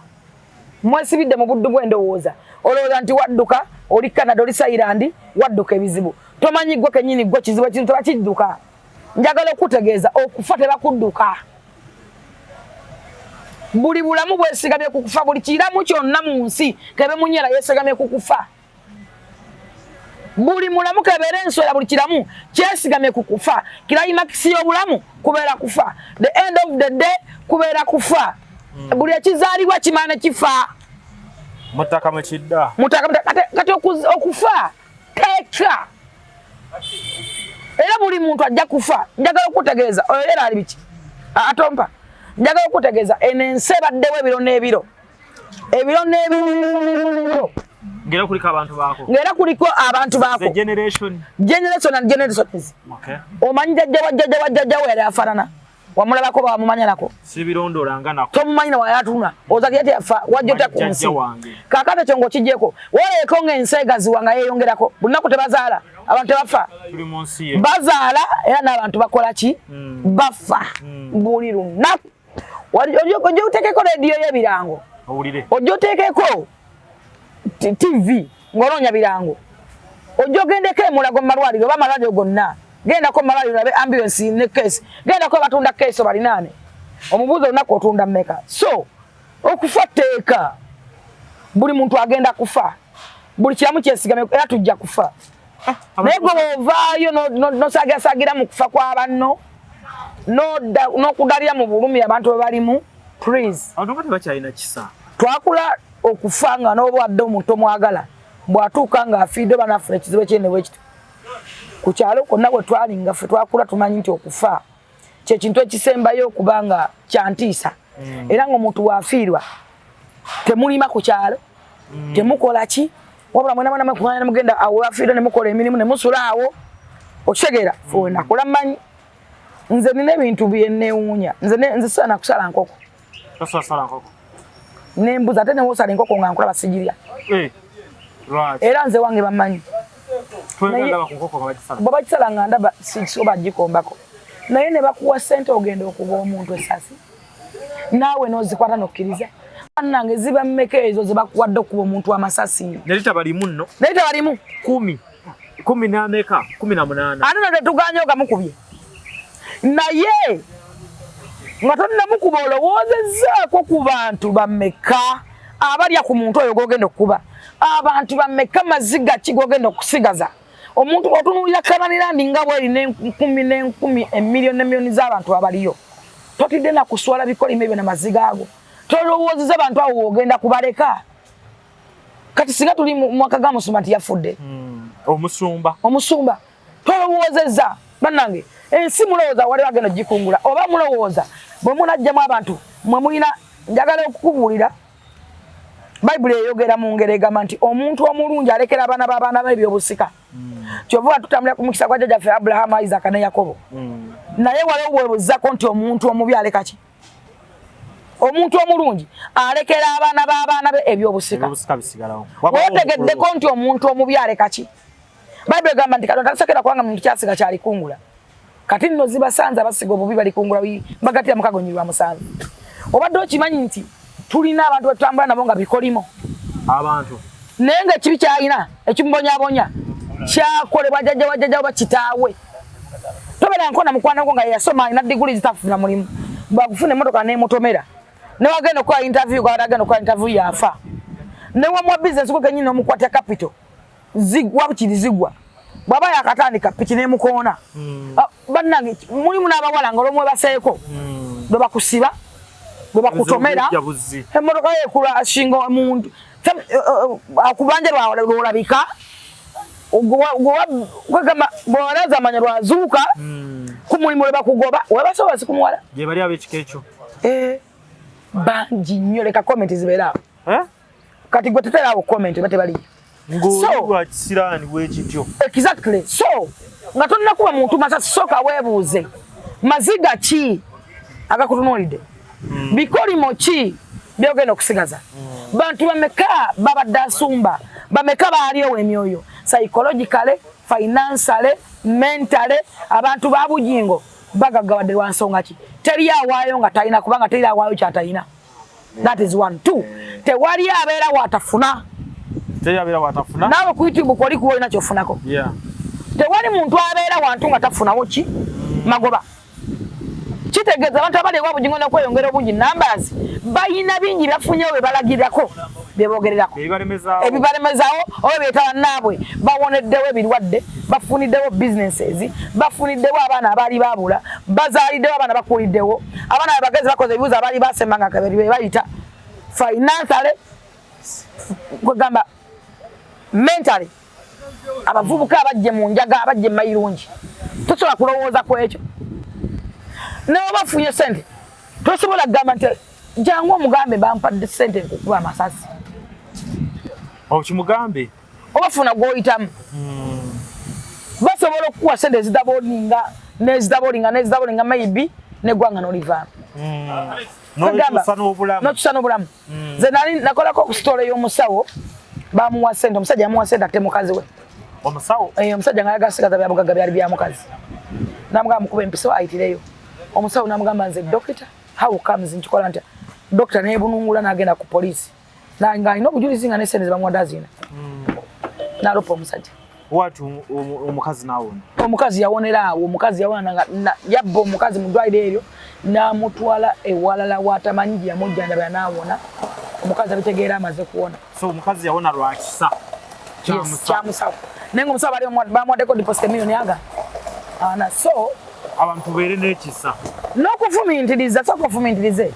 Speaker 1: Mwesibidde mu buddu bw'endowooza. Olowooza nti wadduka, oli Canada, oli Thailand, wadduka ebizibu. Tomanyi ggwe kennyini ggwe kizibu ekintu tebakidduka. Njagala okutegeeza okufa tebakudduka. Buli bulamu bwesigamye ku kufa, buli kiramu kyonna mu nsi kebe munyera yeesigamye ku kufa. Buli mulamu kebeera enswera, buli kiramu kyesigamye ku kufa. Climax y'obulamu kubeera kufa. The end of the day kubeera kufa. Buli ekizaalibwa kimala ne kifa.
Speaker 2: Mutaka mwe kidda.
Speaker 1: Mutaka, kati okufa teeka. Era buli muntu ajja kufa. Njagala okutegeeza oyo era ali biki? Atompa. Njagala okutegeeza eno ensi ebaddewo ebiro n'ebiro. Ebiro n'ebiro.
Speaker 2: Ngera kuliko abantu baako.
Speaker 1: Ngera kuliko abantu baako.
Speaker 2: The generation.
Speaker 1: Generation and generations.
Speaker 2: Okay.
Speaker 1: Omanyi jjajja wa jjajja wa jjajja we yali afaanana. Wamulabako oba wamumanya nako?
Speaker 2: Sibirondolanga nako.
Speaker 1: Tomumanyi na wayatuna. Ozali yate yafa wajja otya ku nsi. Kaakati ekyo ng'okiggyeko. Wooleko ng'ensi egaziwa nga yeeyongerako. Buli lunaku tebazaala. Abantu tebafa.
Speaker 2: Tuli mu nsi ye.
Speaker 1: Bazaala era n'abantu bakola ki? Bafa. Buli lunaku. Ojja oteekeko rediyo y'ebirango.
Speaker 2: Owulire.
Speaker 1: Ojja oteekeko TV ng'onoonya birango. Ojja ogendeko e Mulago mu malwaliro oba amalwaliro gonna. Gendako mu malwaliro olabe ambulance ne case. Gendako abatunda case obalinaane. Omubuuze olunaku otunda mmeka. So okufa tteeka. Buli muntu agenda kufa. Buli kiramu kyesigamye era tujja kufa. Naye gwe bw'ovaayo n'osaagasaagira mu kufa kwa banno, n'okudalira mu bulumi abantu bwe balimu, please.
Speaker 2: Abantu nga tebakyalina kisa.
Speaker 1: Twakula okufa nga n'obwadde omuntu omwagala bw'atuuka ng'afiiridde oba n'afuna ekizibu ekinene bwe kityo. Ku kyalo kwonna bwe twali nga ffe twakula tumanyi nti okufa kye kintu ekisembayo okuba nga kya ntiisa. Era ng'omuntu bw'afiirwa temulima ku kyalo, temukola ki, wabula mwena mwena mwekuŋŋaanya ne mugenda awo wafiirwa ne mukola emirimu ne musula awo. Okitegeera? Ffe nakula mmanyi. Nze nina ebintu bye nneewuunya. Nze sisobola na kusala nkoko.
Speaker 2: Tosobola kusala nkoko?
Speaker 1: Nembuza ate ne wosala enkoko nga nkulaba sigirya.
Speaker 2: Lwaki?
Speaker 1: Era nze wange bamanyi.
Speaker 2: Twegamba ku nkoko nga bagisala.
Speaker 1: Bwe bagisala nga ndaba sisobola gikombako. Naye ne bakuwa ssente ogenda okuba omuntu essasi. Naawe n'ozikwata n'okkiriza. Bannange ziba mmeka ezo ze bakuwadde okuba omuntu amasasi?
Speaker 2: Naye litaba limu nno.
Speaker 1: Naye litaba limu.
Speaker 2: 10. 10 n'ameka? 18.
Speaker 1: Ate nno tetuganye ogamukubye. Naye nga tonnamukuba olowoozezzaako ku bantu bameka abalya ku muntu oyo gw'ogenda okukuba. Abantu bameka maziga ki gw'ogenda okusigaza? Omuntu otunuulira Kabanirandi nga bw'eri n'enkumi n'enkumi, emiliyoni n'emiliyoni z'abantu abaliyo. Totidde na kuswala bikolimo ebyo na maziga ago. Tolowoozezza bantu abo w'ogenda kubaleka. Kati singa tuli mu mwaka ga musumba nti yafudde.
Speaker 2: Omusumba.
Speaker 1: Omusumba. Tolowoozezza bannange ensi mulowooza waliwo agenda ogikungula oba mulowooza bwe munajjamu abantu mwe mulina. Njagala okukubuulira Bayibuli eyogera mu ngeri egamba nti omuntu omulungi alekera abaana b'abaana be ebyobusika. Kyova tutambulira ku mukisa gwa jjajjaffe Abrahamu, Isaac ne Yakobo. Naye waliwo bwebuzzako nti omuntu omubi aleka ki? Omuntu omulungi alekera abaana b'abaana be ebyobusika. Weetegeddeko nti omuntu omubi aleka ki? Bayibuli egamba nti Katonda tasekera kubanga muntu kyasiga kyalikungula. Kati nno zibasanze abasiga obubi balikungula bagatira mukago nyirwa musanvu. Obadde okimanyi nti tulina abantu betutambula nabo nga bikolimo.
Speaker 2: Abantu.
Speaker 1: Naye nga ekibi kyalina ekimubonyabonya kyakolebwa jjajja wa jjajja oba kitaawe. Tobeera nkona mukwano gwo nga yasoma alina diguli zitafuna mulimu, bwakufuna emmotoka n'emutomera, newagenda okukola interview, gwagenda okukola interview yafa, newamuwa business gwe kenyini n'omukwata capital zigwa bukiri zigwa, bw'aba yakatandika piki n'emukoona. Ah, bannange, mulimu n'abawala nga olwomwebaseeko bwe bakusiba, bwe bakutomera.
Speaker 2: Obujja buzzi.
Speaker 1: Emmotoka yekula ashinga omuntu akubanja lwolabika kwegamba bwewalaza amanya lwazuuka ku mulimu lwe bakugoba webasobola sikumuwala.
Speaker 2: Gye bali ab'ekika ekyo.
Speaker 1: Eh, bangi nnyo. Leka comment zibeere awo.
Speaker 2: Eh?
Speaker 1: Kati gwe teteraawo comment ba tebaliyo.
Speaker 2: Ng'oli lwa kisiraani bwekityo.
Speaker 1: Exactly. So nga tolina kuba muntu masasi, sooka weebuuze maziga ki agakutunuulidde, bikolimo ki byogenda okusigaza, bantu bameka babadde asumba, bameka baaliowo emyoyo psychologically, financially, mentally. Abantu ba Bujingo bagaggawadde lwa nsonga ki? Teri awaayo nga talina, kubanga teri awaayo kyatalina. That is one. Two, tewali abeera watafuna.
Speaker 2: Teri abeera watafuna.
Speaker 1: Naawe ku YouTube kwoli kuba olina kyofunako. Tewali muntu abeera wantu nga tafunawo ki magoba. Kitegeeza abantu abali ewa Bugingo n'okweyongera obungi numbers bayina bingi bafunyewo bye balagirako, bye boogererako,
Speaker 2: ebibalemezaawo,
Speaker 1: ebibalemezaawo oba beeta bannaabwe. Bawoneddewo ebirwadde, bafuniddewo businesses, bafuniddewo abaana abaali babula, bazaaliddewo abaana, bakuliddewo abaana bagezi, bakoze ebibuuzo abaali basemanga kabiri be bayita financially, kwegamba mentally. Abavubuka abajje mu njaga, abajje mu mayirungi, tosobola kulowooza ku ekyo. Naye oba ofunye sente, tosobola kugamba nti jangu omugambe bampadde sente nkukuba amasasi.
Speaker 2: Okimugambe.
Speaker 1: Oba funa gwoyitamu, basobola okukuwa sente ezidabolinga nezidabolinga nezidabolinga, maybe neggwanga nolivaamu.
Speaker 2: N'okyusa n'obulamu.
Speaker 1: Nokyusa n'obulamu. Nze nali nakolako ku sitole y'omusawo, bamuwa sente, omusajja yamuwa sente ate mukazi we.
Speaker 2: Omusawo?
Speaker 1: Eh, omusajja nga ayagala sigaza bya bugagga byali bya mukazi, namugamba mukuba empiso ayitireyo omusawo. Namugamba nze dokita, how comes nkikola ntya dokita? Nebunungula nagenda ku poliisi nga alina obujulizi nga nesente zebamuwadde azina, nalopa omusajja.
Speaker 2: Wati omukazi nawona?
Speaker 1: Omukazi yawonera awo. Omukazi yawona nga yabba omukazi mu ddwaliro eryo n'amutwala ewalala watamanyi gye yamujjanjabira, n'awona. Omukazi abitegeera amaze kuwona.
Speaker 2: So omukazi yawona lwakisa?
Speaker 1: Yes, kyamusawo. Naye nga omusawo bali bamuwaddeko deposit emiliyoni aga ana. So
Speaker 2: abantu tubeere n'ekisa.
Speaker 1: N'okufumintiriza, sooka ofumintirize.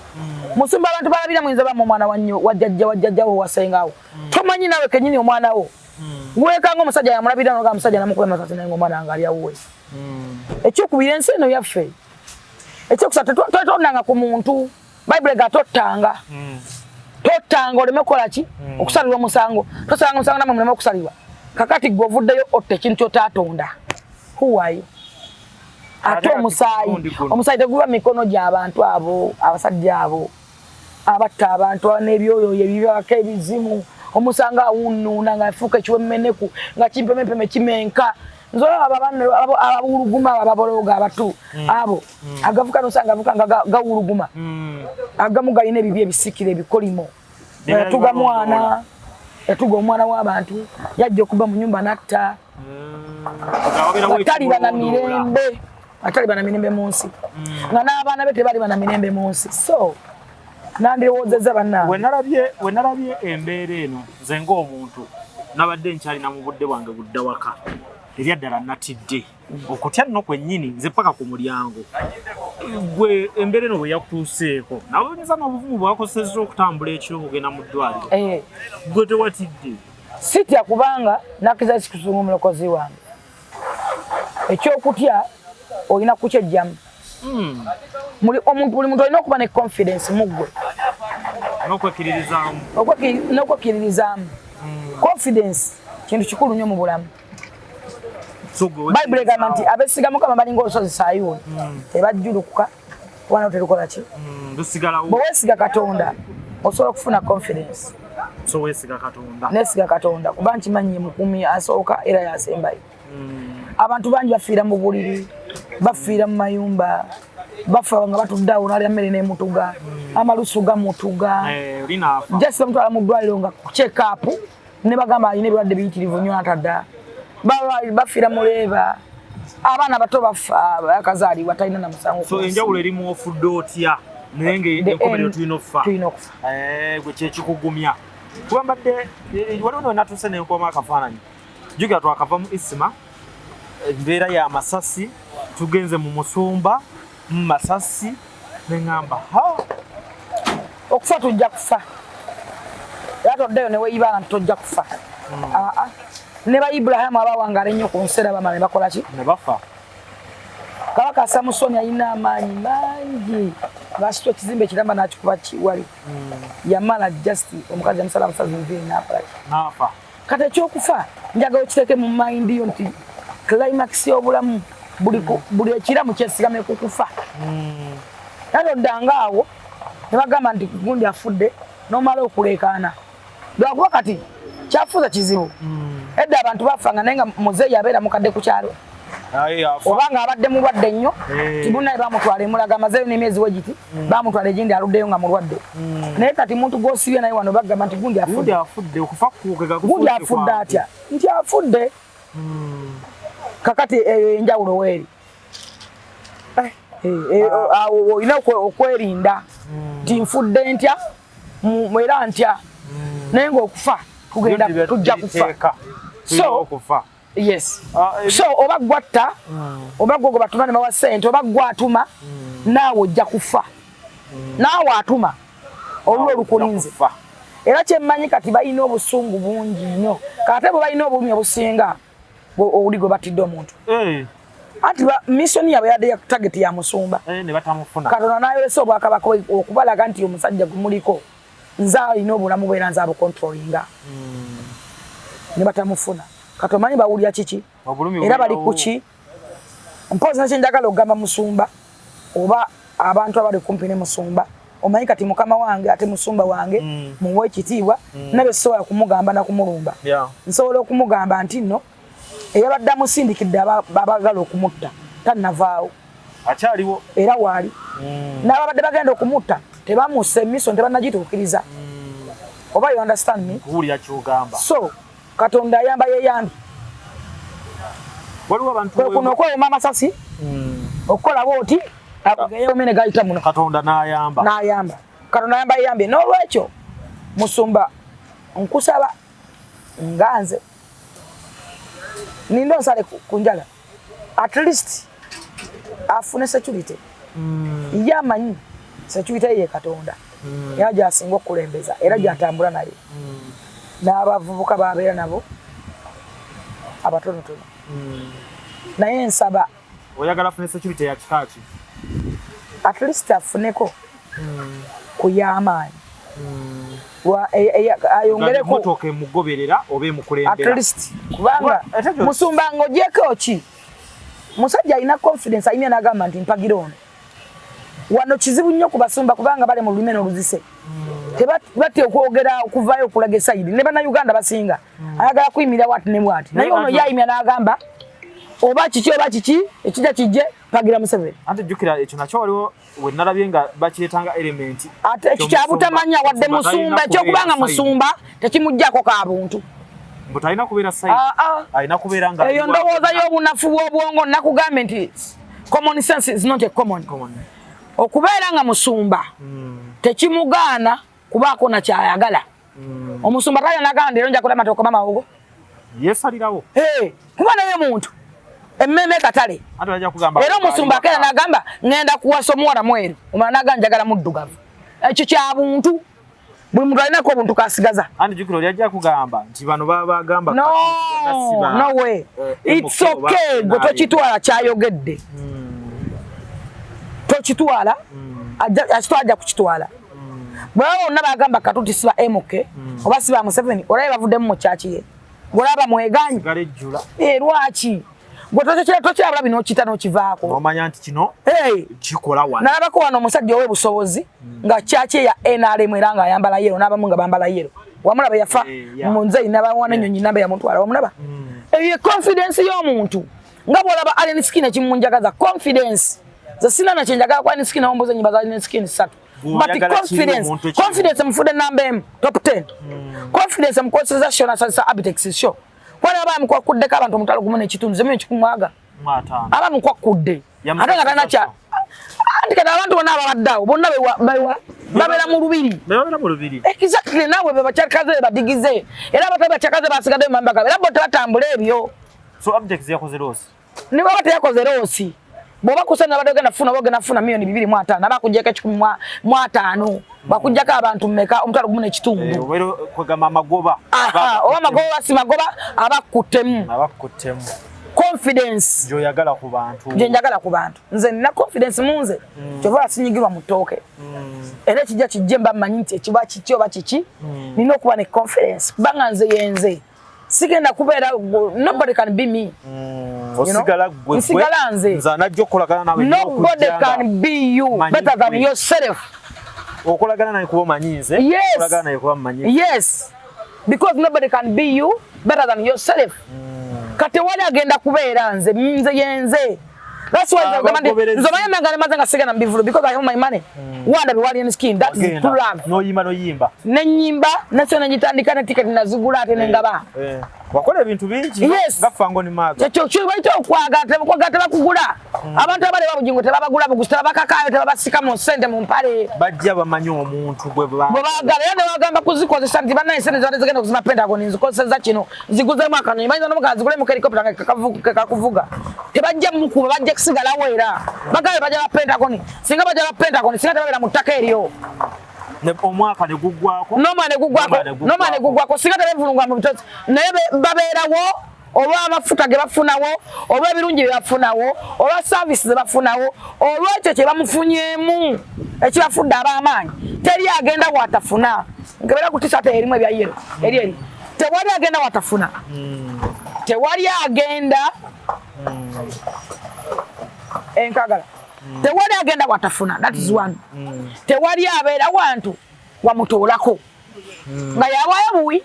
Speaker 1: Musumba, abantu balabira muyinza bamu omwana wa nnyo wa jjajja wa jjajjawo wasengawo, tomanyi nawe kenyini omwana wo weekanga omusajja yamulabira noga omusajja namukuba amasasi, naye nga omwana wange ali awuwe. Ekyokubiri, ensi eno yaffe. Ekyokusatu, tetondanga ku muntu. Bayibuli ega tottanga, tottanga oleme kukola ki? Okusalirwa omusango. Tosalanga omusango namwe muleme okusalirwa. Kakati gwe ovuddeyo otta ekintu kyotatonda, who are you? Ate omusaayi, omusaayi teguba mu mikono gy'abantu abo, abasajja abo abatta abantu n'ebyoyo ebibako ebizimu. Omusanga awunuuna nga afuuka ekiwemmeneku nga kimpemempeme kimenka. Nze olaba abawuluguma abo ababolooga abatu abo agavuka, nosanga agavuka nga gawuluguma, agamu galina ebibi ebisikira ebikolimo. Yatuga mwana, yatuga omwana w'abantu, yajja okuba mu nyumba natta. Ataliba na mirembe, ataliba na mirembe mu nsi, nga n'abaana be tebaliba na mirembe mu nsi. So nandirowoozezza bannange.
Speaker 2: Wenalabye embeera eno, nze ng'omuntu nabadde nkyalina mu budde bwange budda waka, erya ddala natidde okutya nno kwennyini nze paka ku mulyango. Gwe embeera eno bwe yakutuuseeko, nawonyeza n'obuvumu bwakosezza okutambula ekiro okugenda mu ddwaliro, gwe tewatidde?
Speaker 1: Sitya, kubanga nakiza sikusunga omulokozi wange. Ekyokutya olina kukyejjamu. Omuntu, buli muntu olina okuba ne confidence mu ggwe.
Speaker 2: N'okwekkiririzaamu.
Speaker 1: N'okwekkiririzaamu. Confidence kintu kikulu nnyo mu bulamu. Bayibuli egamba nti abesiga Mukama balinga olusozi Sayuuni, tebajjulukuka kubanga terukola ki?
Speaker 2: Lusigalawo.
Speaker 1: Bwe weesiga Katonda osobola okufuna confidence.
Speaker 2: So weesiga Katonda?
Speaker 1: Neesiga Katonda kuba nkimanyi ye mukuumi asooka era yasembayo. Abantu bangi bafiira mu buliri, bafiira mu mayumba, bafa nga batudde awo, nalya mmere n'emutuga, amalusu gamutuga.
Speaker 2: Eh, oli naafa.
Speaker 1: Just bamutwala mu ddwaliro nga check up ne bagamba alina ebirwadde biyitirivu nnyo, atadda. Bafiira mu labour. Abaana bato bafa bakazaalibwa, talina na musango.
Speaker 2: So enjawulo erimu ofudde otya, naye ngaenkomerero tulina okufa.
Speaker 1: Tulina okufa.
Speaker 2: Gwe kyekikugumya kuba mbadde waliwo no natuuse nenkubamu akafaananyi. Jjukira twakava mu Isima, embeera ya masasi, tugenze mu musumba mu masasi, neŋŋamba ha.
Speaker 1: Okufa tujja kufa, era toddeyo neweeyibanga nti tojja kufa. Aa, ne ba Ibulahamu abawangaala ennyo ku nsi era bamala ne bakola ki?
Speaker 2: Ne bafa.
Speaker 1: Kabaka Samusoni alina amaanyi mangi, ng'asitula ekizimbe kiramba n'akikuba kiwali, yamala just omukazi yamusala musazi nviiri n'akola ki?
Speaker 2: N'afa.
Speaker 1: Kati ekyokufa njagala okiteeke mu mind yo nti climax y'obulamu, buli ekiramu kyesigamye ku kufa. Era oddanga awo ne bagamba nti gundi afudde, n'omala okuleekaana, lwakuba kati kyafuuza kizibu. Edda abantu bafanga naye nga muzeeyi abeera mukadde ku kyalo oba nga abadde mulwadde nnyo, tibunaye bamutwala emulaga amazeeyo n'emyezi we giti, bamutwala egindi, aluddeyo nga mulwadde. Naye kati muntu gw'osibye naye wano bagamba nti gundi
Speaker 2: afudde.
Speaker 1: Afudde.
Speaker 2: Afudde, okufa kuge.
Speaker 1: Gundi afudde atya nti afudde? Kakati eyo enjawulo weeri. Awo olina okwerinda nti nfudde ntya, era ntya, naye ngaokufa tugenda tujja kufa. So
Speaker 2: okufa.
Speaker 1: Yes, so oba gwatta, oba gwe gwe batuma ne bawa ssente, oba gwatuma, naawe ojja kufa, naawe atuma olwo olukulinze. Era kyemmanyi kati balina obusungu bungi nnyo, kate bwe balina obulumi obusinga oli gwe batidde omuntu. Anti mission yaabwe yadde ya target ya musumba.
Speaker 2: Ne batamufuna.
Speaker 1: Katonda n'ayolesa obwakabaka okubalaga nti omusajja gumuliko nze alina obulamu bwera nze abucontrollinga, ne batamufuna. Kati omanyi bawulira kiki?
Speaker 2: Obulumi.
Speaker 1: Era bali
Speaker 2: bubeerawo.
Speaker 1: Kuki mpozi nakyenjagala okugamba musumba oba abantu abali kumpi ne musumba, omanyi kati mukama wange ate musumba wange, muwe ekitiibwa, nabe sobola kumugamba nakumulumba. Nsobola okumugamba nti nno eyabadde amusindikidde abagala okumutta tannavaawo.
Speaker 2: Akyaliwo.
Speaker 1: Era waali n'ababadde bagenda okumutta tebamussa, emiso tebannagituukiriza. Oba you understand me?
Speaker 2: Kuwulira kyogamba.
Speaker 1: So Katonda ayamba yeyambi.
Speaker 2: Waliwo abantu
Speaker 1: kwe kuno okwewuma amasasi, okukola bwoti ageyomene gayita muno.
Speaker 2: Katonda n'ayamba.
Speaker 1: N'ayamba, Katonda ayamba yeyambye. N'olwekyo musumba, nkusaba nga nze ninda onsale ku njala, at least afune security. Ye amanyi security ye Katonda, era gyasinga okukulembeza, era gyatambula naye n'abavubuka babeera nabo abatonotono. Naye nsaba.
Speaker 2: Oyagala afune security ya kika ki?
Speaker 1: At least afuneko ku y'amaanyi, ayongereko.
Speaker 2: Motoka emugoberera oba
Speaker 1: at
Speaker 2: emukulembera.
Speaker 1: Least, kubanga
Speaker 2: ate
Speaker 1: musumba ng'ogyeko ki, musajja alina confidence, ayimya n'agamba nti mpagira ono. Wano kizibu nnyo ku basumba kubanga bali mu lulimi n'oluzise. Batya okwogera, okuvayo okulaga e side. Ne Bannayuganda basinga ayagala kuyimirira wati ne bwati, naye ono yayimya n'agamba oba kiki oba kiki ekijja kijje, pagira Museveni.
Speaker 2: Anti jjukira ekyo nakyo waliwo we nalabye nga bakireetanga element.
Speaker 1: Ate ekyo kyabutamanya wadde musumba, ekyokubanga musumba tekimuggyako ka buntu.
Speaker 2: Mbu talina kubeera side.
Speaker 1: Ah, ah.
Speaker 2: Alina kubeera nga
Speaker 1: eyo ndowooza y'obunafu bw'obwongo. Nakugambye nti common sense is not a common.
Speaker 2: Common.
Speaker 1: Okubeera nga musumba tekimugaana kubaako nakyayagala. Omusumba taya nagamba leero nja kulya matooke mawogo.
Speaker 2: Yeesalirawo.
Speaker 1: Hey, kuba naye muntu emmeme katale.
Speaker 2: Ate bajja kugamba
Speaker 1: era omusumba akeera nagamba ŋŋenda kuwasa omuwala mweru, omulala nagamba njagala muddugavu. Ekyo kya buntu, buli muntu alinako obuntu kasigaza.
Speaker 2: Anti jjukira oli ajja kugamba nti bano babagamba.
Speaker 1: No, no way. It's okay, gwe tokitwala kyayogedde, tokitwala. Akitwala ajja kukitwala. Bwaba bonna bagamba Katuti siba MK oba siba Museveni, olabe bavuddemu mu kyaki ye golaba mweganyi.
Speaker 2: Sigala ejjula.
Speaker 1: Eh, lwaki gwe tokyabula bino okita n'okivaako?
Speaker 2: Omanya nti kino
Speaker 1: Hey,
Speaker 2: kikola wano.
Speaker 1: Nalabako wano omusajja ow'obusobozi nga kyaki ya NRM, era ng'ayambala yellow, n'abamu nga bambala yellow. Wamulaba yafa? Munzeyi nabawana ennyonyi namba yamutwala, wamulaba? Eyo confidence y'omuntu, nga bw'olaba Alien Skin ekimunjagaza confidence. Nze sina nakyenjagala ku Alien Skin, awomboza ennyimba za Alien Skin ssatu, but
Speaker 2: Bw'oyagala kiri
Speaker 1: confidence
Speaker 2: omuntu ekiri.
Speaker 1: Confidence mufudde namba emu, top 10. Confidence mukozesa show nasazisa Abitex show, kwani aba mukwakuddeko abantu 1,500 zemu ekikumwaga. Aba mukwakkudde ate nga talina kya anti kati abantu bonna ababadde awo bonna babeera mu lubiri. Exactly, naawe be bakyakaze be badigize, era abatali bakyakaze basigadde mu mamba gaabwe, era bo tebatambula ebyo.
Speaker 2: So Abtex yakoze loss?
Speaker 1: Ne baba teyakoze loss, bw'oba kusena nabadde ogenda funa, oba ogenda funa 250,000, aba akuggyako 150, bakuggyako abantu mmeka? 15,000.
Speaker 2: Kwegamba amagoba.
Speaker 1: Oba amagoba si magoba, abakuttemu.
Speaker 2: Abakuttemu.
Speaker 1: Confidence
Speaker 2: gyoyagala ku bantu.
Speaker 1: Gye njagala ku bantu. Nze nina confidence mu nze, kyova sinyigirwa mu ttooke, era ekijja kijje, mba mmanyi nti ekiba kiki oba kiki. Nina okuba ne confidence kubanga nze yenze, sigenda kubeera, nobody can be me.
Speaker 2: Osigala gwe.
Speaker 1: Nsigala nze.
Speaker 2: Nze anajja okukolagana nawe.
Speaker 1: Nobody can be you better than yourself.
Speaker 2: Okolagana naye kuba omanyi nze.
Speaker 1: Yes.
Speaker 2: Okolagana naye kuba mmanyi.
Speaker 1: Yes, because nobody can be you better than yourself. Kati wali agenda kubeera nze, nze yenze. That's why nze nti nze omanyi emyaka nemaze nga sigenda mu bivulu because I have my money. Wanda bi skin, that is true love.
Speaker 2: Noyimba, noyimba.
Speaker 1: Nenyimba nasyo negitandika ne ticket nazigula ate nengaba.
Speaker 2: Eh. Wakola ebintu bingi.
Speaker 1: Yes.
Speaker 2: Nga Fangoni Maga.
Speaker 1: Ekyo kibayita okwagala, tebakwagala tebakugula. Abantu abali babujingo tebabagula bugusi, tebabakakaayo, tebabasika mu ssente mu mpale.
Speaker 2: Bajja bamanyi omuntu gwe
Speaker 1: bwe baagala, era ne bagamba kuzikoza nti bannaye ssente zibadde zigenda okuzima Pentagon nzikozesezza kino, nziguzemu akanyonyi, bayinza n'omukazi zigulemu helicopter nga kekakuvuga. Tebajja mukuba, bajja kusigalawo, era bagabe bajja ba Pentagon. Singa bajja ba Pentagon, singa tebabeera mu ttaka eryo.
Speaker 2: Omwaka ne guggwako.
Speaker 1: N'omwana ne guggwako, n'omwana ne guggwako, singa tebevulungwa mu bitosi, naye babeerawo olw'amafuta ge bafunawo, olw'ebirungi bye bafunawo, olwa service ze bafunawo, olw'ekyo kye bamufunyeemu ekibafudde ab'amaanyi. Teri agenda watafuna. Nkebera ku tisata erimu ebya yellow eri eri, tewali agenda watafuna, tewali agenda enkagala, tewali agenda watafuna. That is one. Tewali abeera wantu wamutoolako nga yawayo buwi.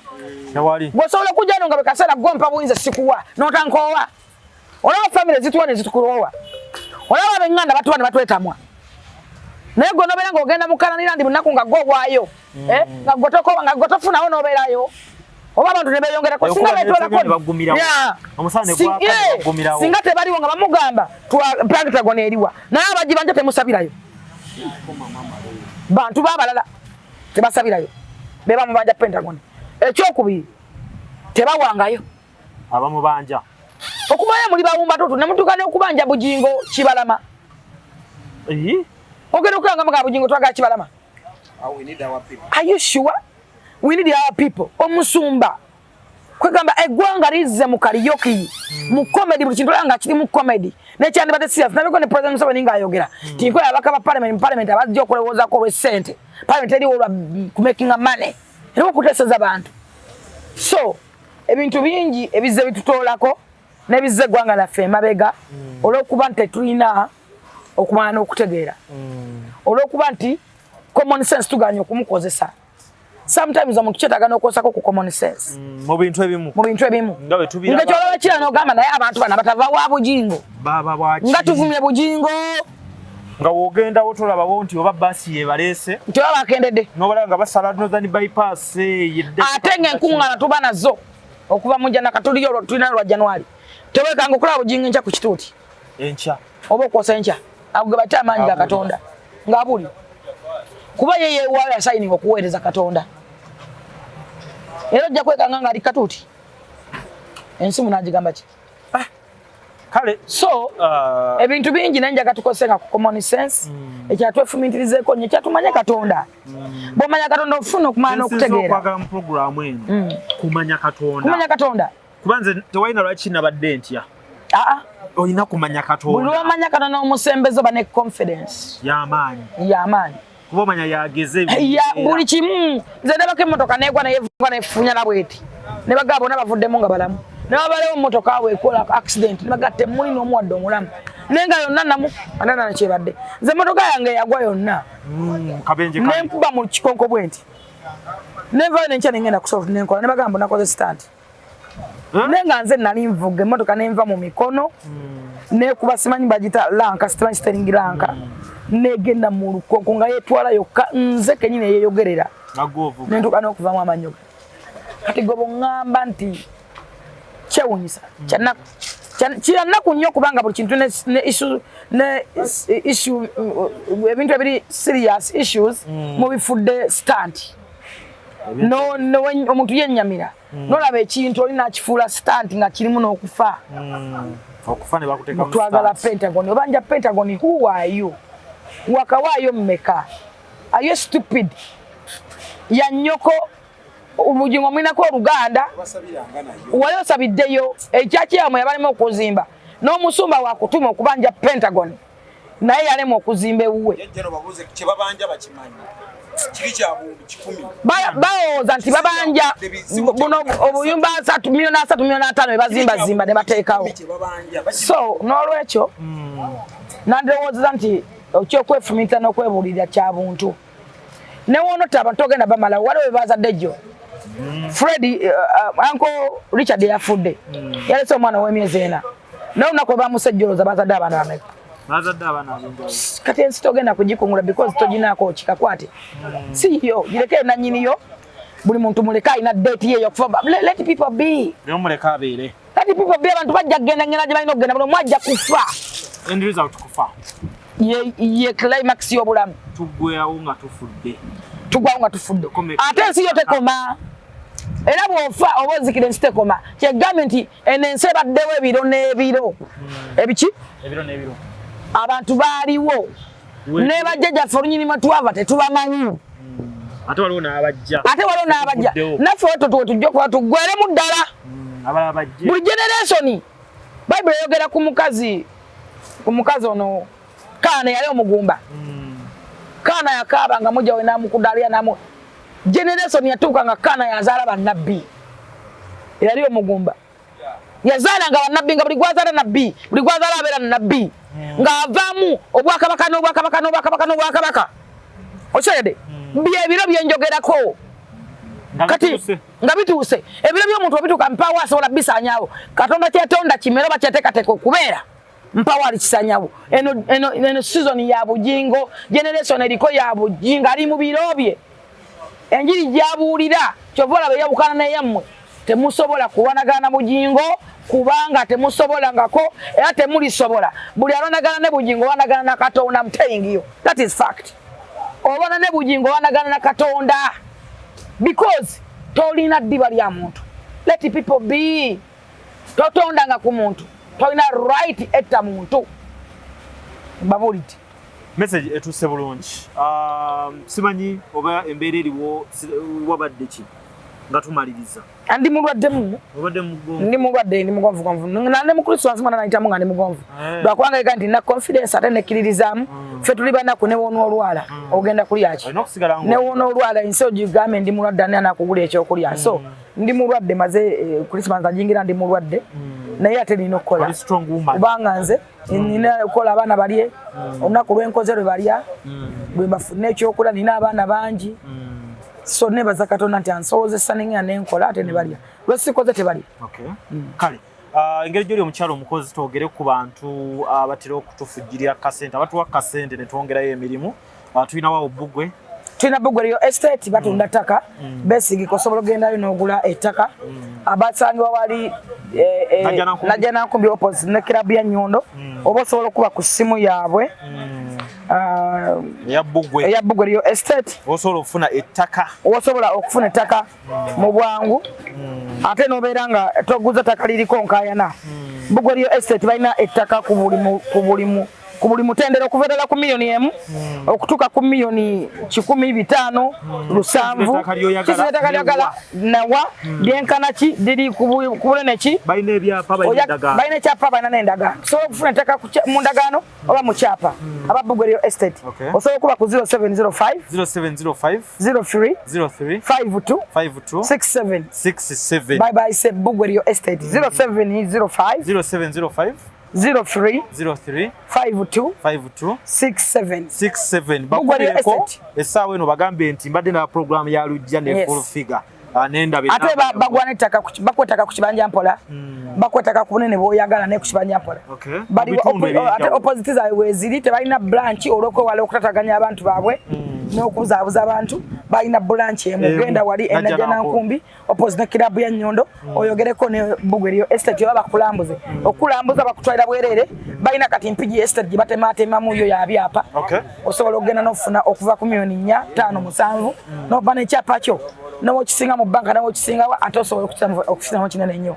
Speaker 2: Tewali.
Speaker 1: Bw'osobola okujja no nga bwe kaseera gompa buyinza sikuwa n'otankoowa. Olaba famire zituwa ne zitukuloowa, olaba ab'eŋŋanda batuwa ne batwetamwa, naye gwe nobeera ng'ogenda mu kalanira ndi munaku nga gwe owaayo, eh, nga gwe tokoowa, nga gwe tofunawo n'obeerayo, oba abantu ne beeyongerako singa
Speaker 2: Okuba
Speaker 1: beetwalako
Speaker 2: ne bagumirawo. Omusana ne gwaka ne bagumirawo.
Speaker 1: Singa tebaliwo nga bamugamba Pentagon eriwa, naye abagibanja temusabirayo, bantu babalala tebasabirayo, be bamubanja Pentagon. Ekyokubiri, tebawangayo.
Speaker 2: Abamubanja.
Speaker 1: Okubayo muli bawumba tutu nemutuuka n'okubanja Bugingo Kibalama. Ogenda okulanga mga Bugingo twagala Kibalama. Are you sure we need our people? Omusumba kwegamba eggwanga lizze mu karaoke, mu comedy, buli kintu olaba nga kiri mu comedy nekyandibadde serious. Nabiko ne President Museveni ng'ayogera ti nkola abaka ba parliament, mu parliament abajja okulowoozaako olw'essente. Parliament eriwo olwa kumakinga money, eriwo okuteeseza bantu. So ebintu bingi ebizze bitutoolako n'ebizze eggwanga lyaffe emabega olw'okuba nti tetulina okumanya n'okutegeera, olw'okuba nti common sense tuganye okumukozesa. Sometimes omuntu kyetaaga n'okwosako ku common sense.
Speaker 2: Mu bintu ebimu.
Speaker 1: Mu bintu ebimu.
Speaker 2: Nga bwe tubiraba.
Speaker 1: Nga kyolaba kira n'ogamba naye abantu bano batava wa Bugingo.
Speaker 2: Baba bwaki?
Speaker 1: Nga tuvumye Bugingo.
Speaker 2: Nga w'ogendawo tolabawo nti oba baasi yebaleese.
Speaker 1: Nti oba bakendedde.
Speaker 2: N'obalaba nga basala Northern Bypass yedde.
Speaker 1: Ate ng'enkuŋŋaana tuba nazo okuva mu jana katuliyo olwo tulina lwa January, tewekanga okulaba Bugingo enkya ku kituuti.
Speaker 2: Enkya.
Speaker 1: Oba okwosa enkya, ago ge bate amaanyi ga Katonda ng'abuli kuba ye yeewaayo yasayininga okuweereza Katonda, era ojja kwekanga ng'ali katuuti ensi munaagigamba ki?
Speaker 2: Kale.
Speaker 1: So ebintu bingi, naye njaga tukozese nga ku common sense. Ekyatwefumintirizeeko nnyo ekyatumanye Katonda. Bw'omanya Katonda ofuna okumanya n'okutegeera.
Speaker 2: Okwagala mu programu eno kumanya Katonda.
Speaker 1: Kumanya Katonda.
Speaker 2: Kuba nze tewalina lwaki nabadde ntya.
Speaker 1: Aa.
Speaker 2: Olina kumanya
Speaker 1: Buli
Speaker 2: Katonda.
Speaker 1: lwomanya Katonda omusembezo oba ne confidence.
Speaker 2: Y'amaanyi.
Speaker 1: Y'amaanyi.
Speaker 2: Kuba omanya yageze.
Speaker 1: Ya buli kimu. Nze ndabako emmotoka negwa neyevuga nefunyala bweti ne bagaba bonna bavuddemu nga balamu, ne babalewo emmotoka awo ekola accident ne bagaa temuli n'omuwadde omulamu, naye nga yonna namu anana nekyebadde. Nze emmotoka yange yagwa yonna.
Speaker 2: Kabenje kali.
Speaker 1: Nenkuba mu kikonko bwe nti nenvayo nenkya nengenda kusobola nenkola ne bagamba nakoze stunt. Naye nga nze nali nvuga emmotoka nenva mu mikono nekuba simanyi bagita lanka, simanyi steering lanka, negenda mu lukonko nga yetwala yokka, nze kenyini eyeyogerera.
Speaker 2: Nga gw'ovuga.
Speaker 1: Nentuuka n'okuvamu amannyo. Kati gwe bweŋŋamba nti kyewunyisa kyanaku. Kira nnaku nnyo kubanga buli kintu ne issue ne issue, ebintu ebiri serious issues mubifudde stunt. No, no, omuntu yennyamira nolaba ekintu oli nakifuula stunt nga kirimu n'okufa.
Speaker 2: Okufa ne bakuteeka mu
Speaker 1: Twagala
Speaker 2: stunt.
Speaker 1: Pentagon, obanja Pentagon, who are you? Wakawaayo mmeka? Are you stupid? Ya nnyoko Obugingo mwinako oluganda, wali osabiddeyo ekyakyamwe yabalema okuzimba n'omusumba wakutuma okubanja Pentagon, naye yalema okuzimba ewuwe.
Speaker 7: Jjajja babuuze kyebabanja bakimanyi, kiri kya 100,000.
Speaker 1: Balowooza nti babanja buno obuyumba 30 miliyoni 30, miliyoni 50 bebazimbazimba ne bateekawo.
Speaker 7: Kyebabanja.
Speaker 1: So n'olwekyo nandirowoozeza nti ekyokwefumita n'okwebuulirira kya buntu, newoonota abantu ogenda bamalawo. Waliwo bebazadde jjo Fred, uncle Richard yafudde, yalese omwana ow'emyezi 4, naye olunaku lwe bamusejjoloza bazadde abaana bameka?
Speaker 2: Bazadde abaana ab'enjawulo.
Speaker 1: Kati ensi togenda kugikungula because toginaako kikakwate, si yo, gireke nanyiniyo. Buli muntu muleke, alina date ye yokufa. Let people be.
Speaker 2: Naye omuleke abeere.
Speaker 1: Let people be. Abantu bajja kugenda ngenda gye balina okugenda, buli omu ajja kufa.
Speaker 2: End result kufa.
Speaker 1: Ye climax y'obulamu.
Speaker 2: Tuggwerawo nga tufudde.
Speaker 1: Tugwawo nga tufudde.
Speaker 2: Kome-
Speaker 1: Ate ensi yo tekoma, era bw'ofa oba ozikira, ensi tekoma. Kyegambye nti eno ensi ebaddewo ebiro n'ebiro ebiki.
Speaker 2: Ebiro n'ebiro.
Speaker 1: Abantu baaliwo ne bajjajjaffe, olunyiriri mwe twava tetubamanyi.
Speaker 2: Ate waliwo n'abajja.
Speaker 1: Ate waliwo n'abajja.
Speaker 2: Tuvuddewo.
Speaker 1: Naffe weto tuwe tujja okuba tuggweremu ddala.
Speaker 2: Abalala bajje.
Speaker 1: Buli generation, Bayibuli eyogera ku mukazi ono Kaana yali omugumba. Kaana yakaaba nga mujja we namukudalya namu. Generation yatuuka nga Kaana yazaala bannabbi. Yali omugumba, yazaalanga bannabbi, nga buli gwazaala nabbi, buli gwazaala abeera nabbi, ng'avaamu obwakabaka n'obwakabaka n'obwakabaka n'obwakabaka. Okitegedde? Byebiro byenjogerako.
Speaker 2: Nga
Speaker 1: Kati
Speaker 2: bituuse.
Speaker 1: Nga bituuse. Ebiro by'omuntu obituuka, mpaawo asobola bisaanyaawo. Katonda kyetonda kimere oba kyeteekateeka okubeera, mpaawo alikisaanyawo. Eno season ya Bugingo, generation eriko ya Bugingo, ali mu biro bye, enjiri gyabuulira kyova olaba eyawukana neyammwe. Temusobola kulwanagana na Bugingo kubanga temusobolangako era temulisobola. Buli alwanagana ne Bugingo olwanagana na Katonda. I'm telling you, that is fact. Olwana ne Bugingo olwanagana na Katonda because tolina ddiba lya muntu. Let people be. Totondanga ku muntu, tolina right etta muntu, babuulidde.
Speaker 2: Message etuuse bulungi. Simanyi oba embeera eriwo wabadde ki nga tumaliriza.
Speaker 1: Ndi mulwadde mu
Speaker 2: Obadde mugonvu.
Speaker 1: Ndi mulwadde, ndi mugonvugonvu. Nande mu Kristo wansi mwana nayitamu nga ndi mugonvu,
Speaker 2: Eh.
Speaker 1: lwakubanga ega nti nina confidence ate nekkiririzaamu. Ffe tuli banaku, newoona olwala ogenda kulya ki?
Speaker 2: Olina okusigala nga
Speaker 1: Newoona olwala ensi ogigambe ndi mulwadde, ani anakugula ekyokulya? So ndi mulwadde, maze Christmas ajingira ndi mulwadde, naye ate nina okukola.
Speaker 2: Oli strong woman.
Speaker 1: Kubanga nze nina okukola, abaana balye olunaku lwenkoze lwe balya, lwe bafune ekyokulya. Nina abaana bangi, so nebaza Katonda nti ansobozesa nengenda nenkola ate ne balya. Lwesikoze tebalya.
Speaker 2: Okay. Kale engeri gyoli omukyalo omukozi, twogere ku bantu abatera okutufujjirira kasente, abatuwa kasente ne twongerayo emirimu. Tulinawo Bugwe.
Speaker 1: Tulina Bugwe Real Estate, batunda ttaka, besigika, osobola okugendayo n'ogula ettaka. Abasangibwa wali
Speaker 2: Najjanankumbi.
Speaker 1: Najjanankumbi, opposite ne club ya Nyondo, oba osobola okuba ku ssimu yaabwe
Speaker 2: eya Bugwe.
Speaker 1: Eya Bugwe Real Estate.
Speaker 2: Osobola okufuna ettaka.
Speaker 1: Osobola okufuna ettaka mu bwangu ate n'obeera nga toguza ttaka liriko nkayana. Bugwe Real Estate balina ettaka ku buli mutendera, okuva ddala ku miliyoni 1 okutuuka ku miliyoni 150, 7.
Speaker 2: Ettaka ly'oyagala.
Speaker 1: Kisinga ettaka lyagala nawa lyenkana ki, liri ku bunene ki.
Speaker 2: Balina ebyapa, balina endagaano.
Speaker 1: Balina ekyapa, balina n'endagaano. Osobola okufuna ettaka mu ndagaano oba mu kyapa. Aba Bugwe Real Estate,
Speaker 2: Okay.
Speaker 1: osobola okuba ku 0705
Speaker 2: 0705
Speaker 1: 03
Speaker 2: 03
Speaker 1: 52
Speaker 2: 52
Speaker 1: 67.
Speaker 2: 67.
Speaker 1: Bye bye, say Bugwe Real Estate 0705
Speaker 2: 0705
Speaker 1: 03
Speaker 2: 03
Speaker 1: 52
Speaker 2: 52
Speaker 1: 67.
Speaker 2: 67.
Speaker 1: Bugwe Real
Speaker 2: Bakubireko
Speaker 1: Estate.
Speaker 2: essaawa eno, bagambe nti mbadde na program ya Lujja ne Full Figure. Nendaba
Speaker 1: Ate
Speaker 2: enamba
Speaker 1: bagwa n'ettaka bakuwa ettaka ku kibanja mpola, bakuwa ettaka ku bunene bw'oyagala naye ku kibanja mpola. Bali
Speaker 2: Mu bitundu
Speaker 1: ate
Speaker 2: ebyenjawulo.
Speaker 1: Opposite zaabwe weeziri, tebalina branch olw'okwewala okutataganya abantu baabwe n'okubuzaabuza abantu. Balina branch emu, genda wali eNajjanankumbi opposite ne club ya Nyondo, oyogereko ne Bugwe eriyo estate oba bakulambuze. Okulambuza bakutwalira bwerere. Balina kati Mpigi estate gye batematemamu yo ya byapa. Osobola okugenda n'ofuna okuva ku miliyoni 4, 5, 7, n'oba n'ekyapa kyo n'okisinga mu banka n'okisingawo, ate osobola okufunamu kinene nnyo.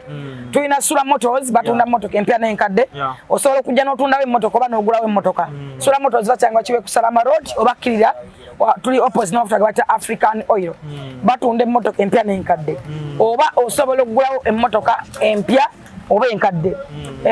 Speaker 1: Tulina Sula Motors, batunda mmotoka empya n'enkadde. Osobola okujja n'otundawo emmotoka oba n'ogulawo emmotoka. Sula Motors basangibwa Kiwe ku Salama Road oba kkirira tuli opposite n'amafuta ge bayita African Oil. Batunda emmotoka empya n'enkadde, oba osobola okugulawo emmotoka empya oba enkadde.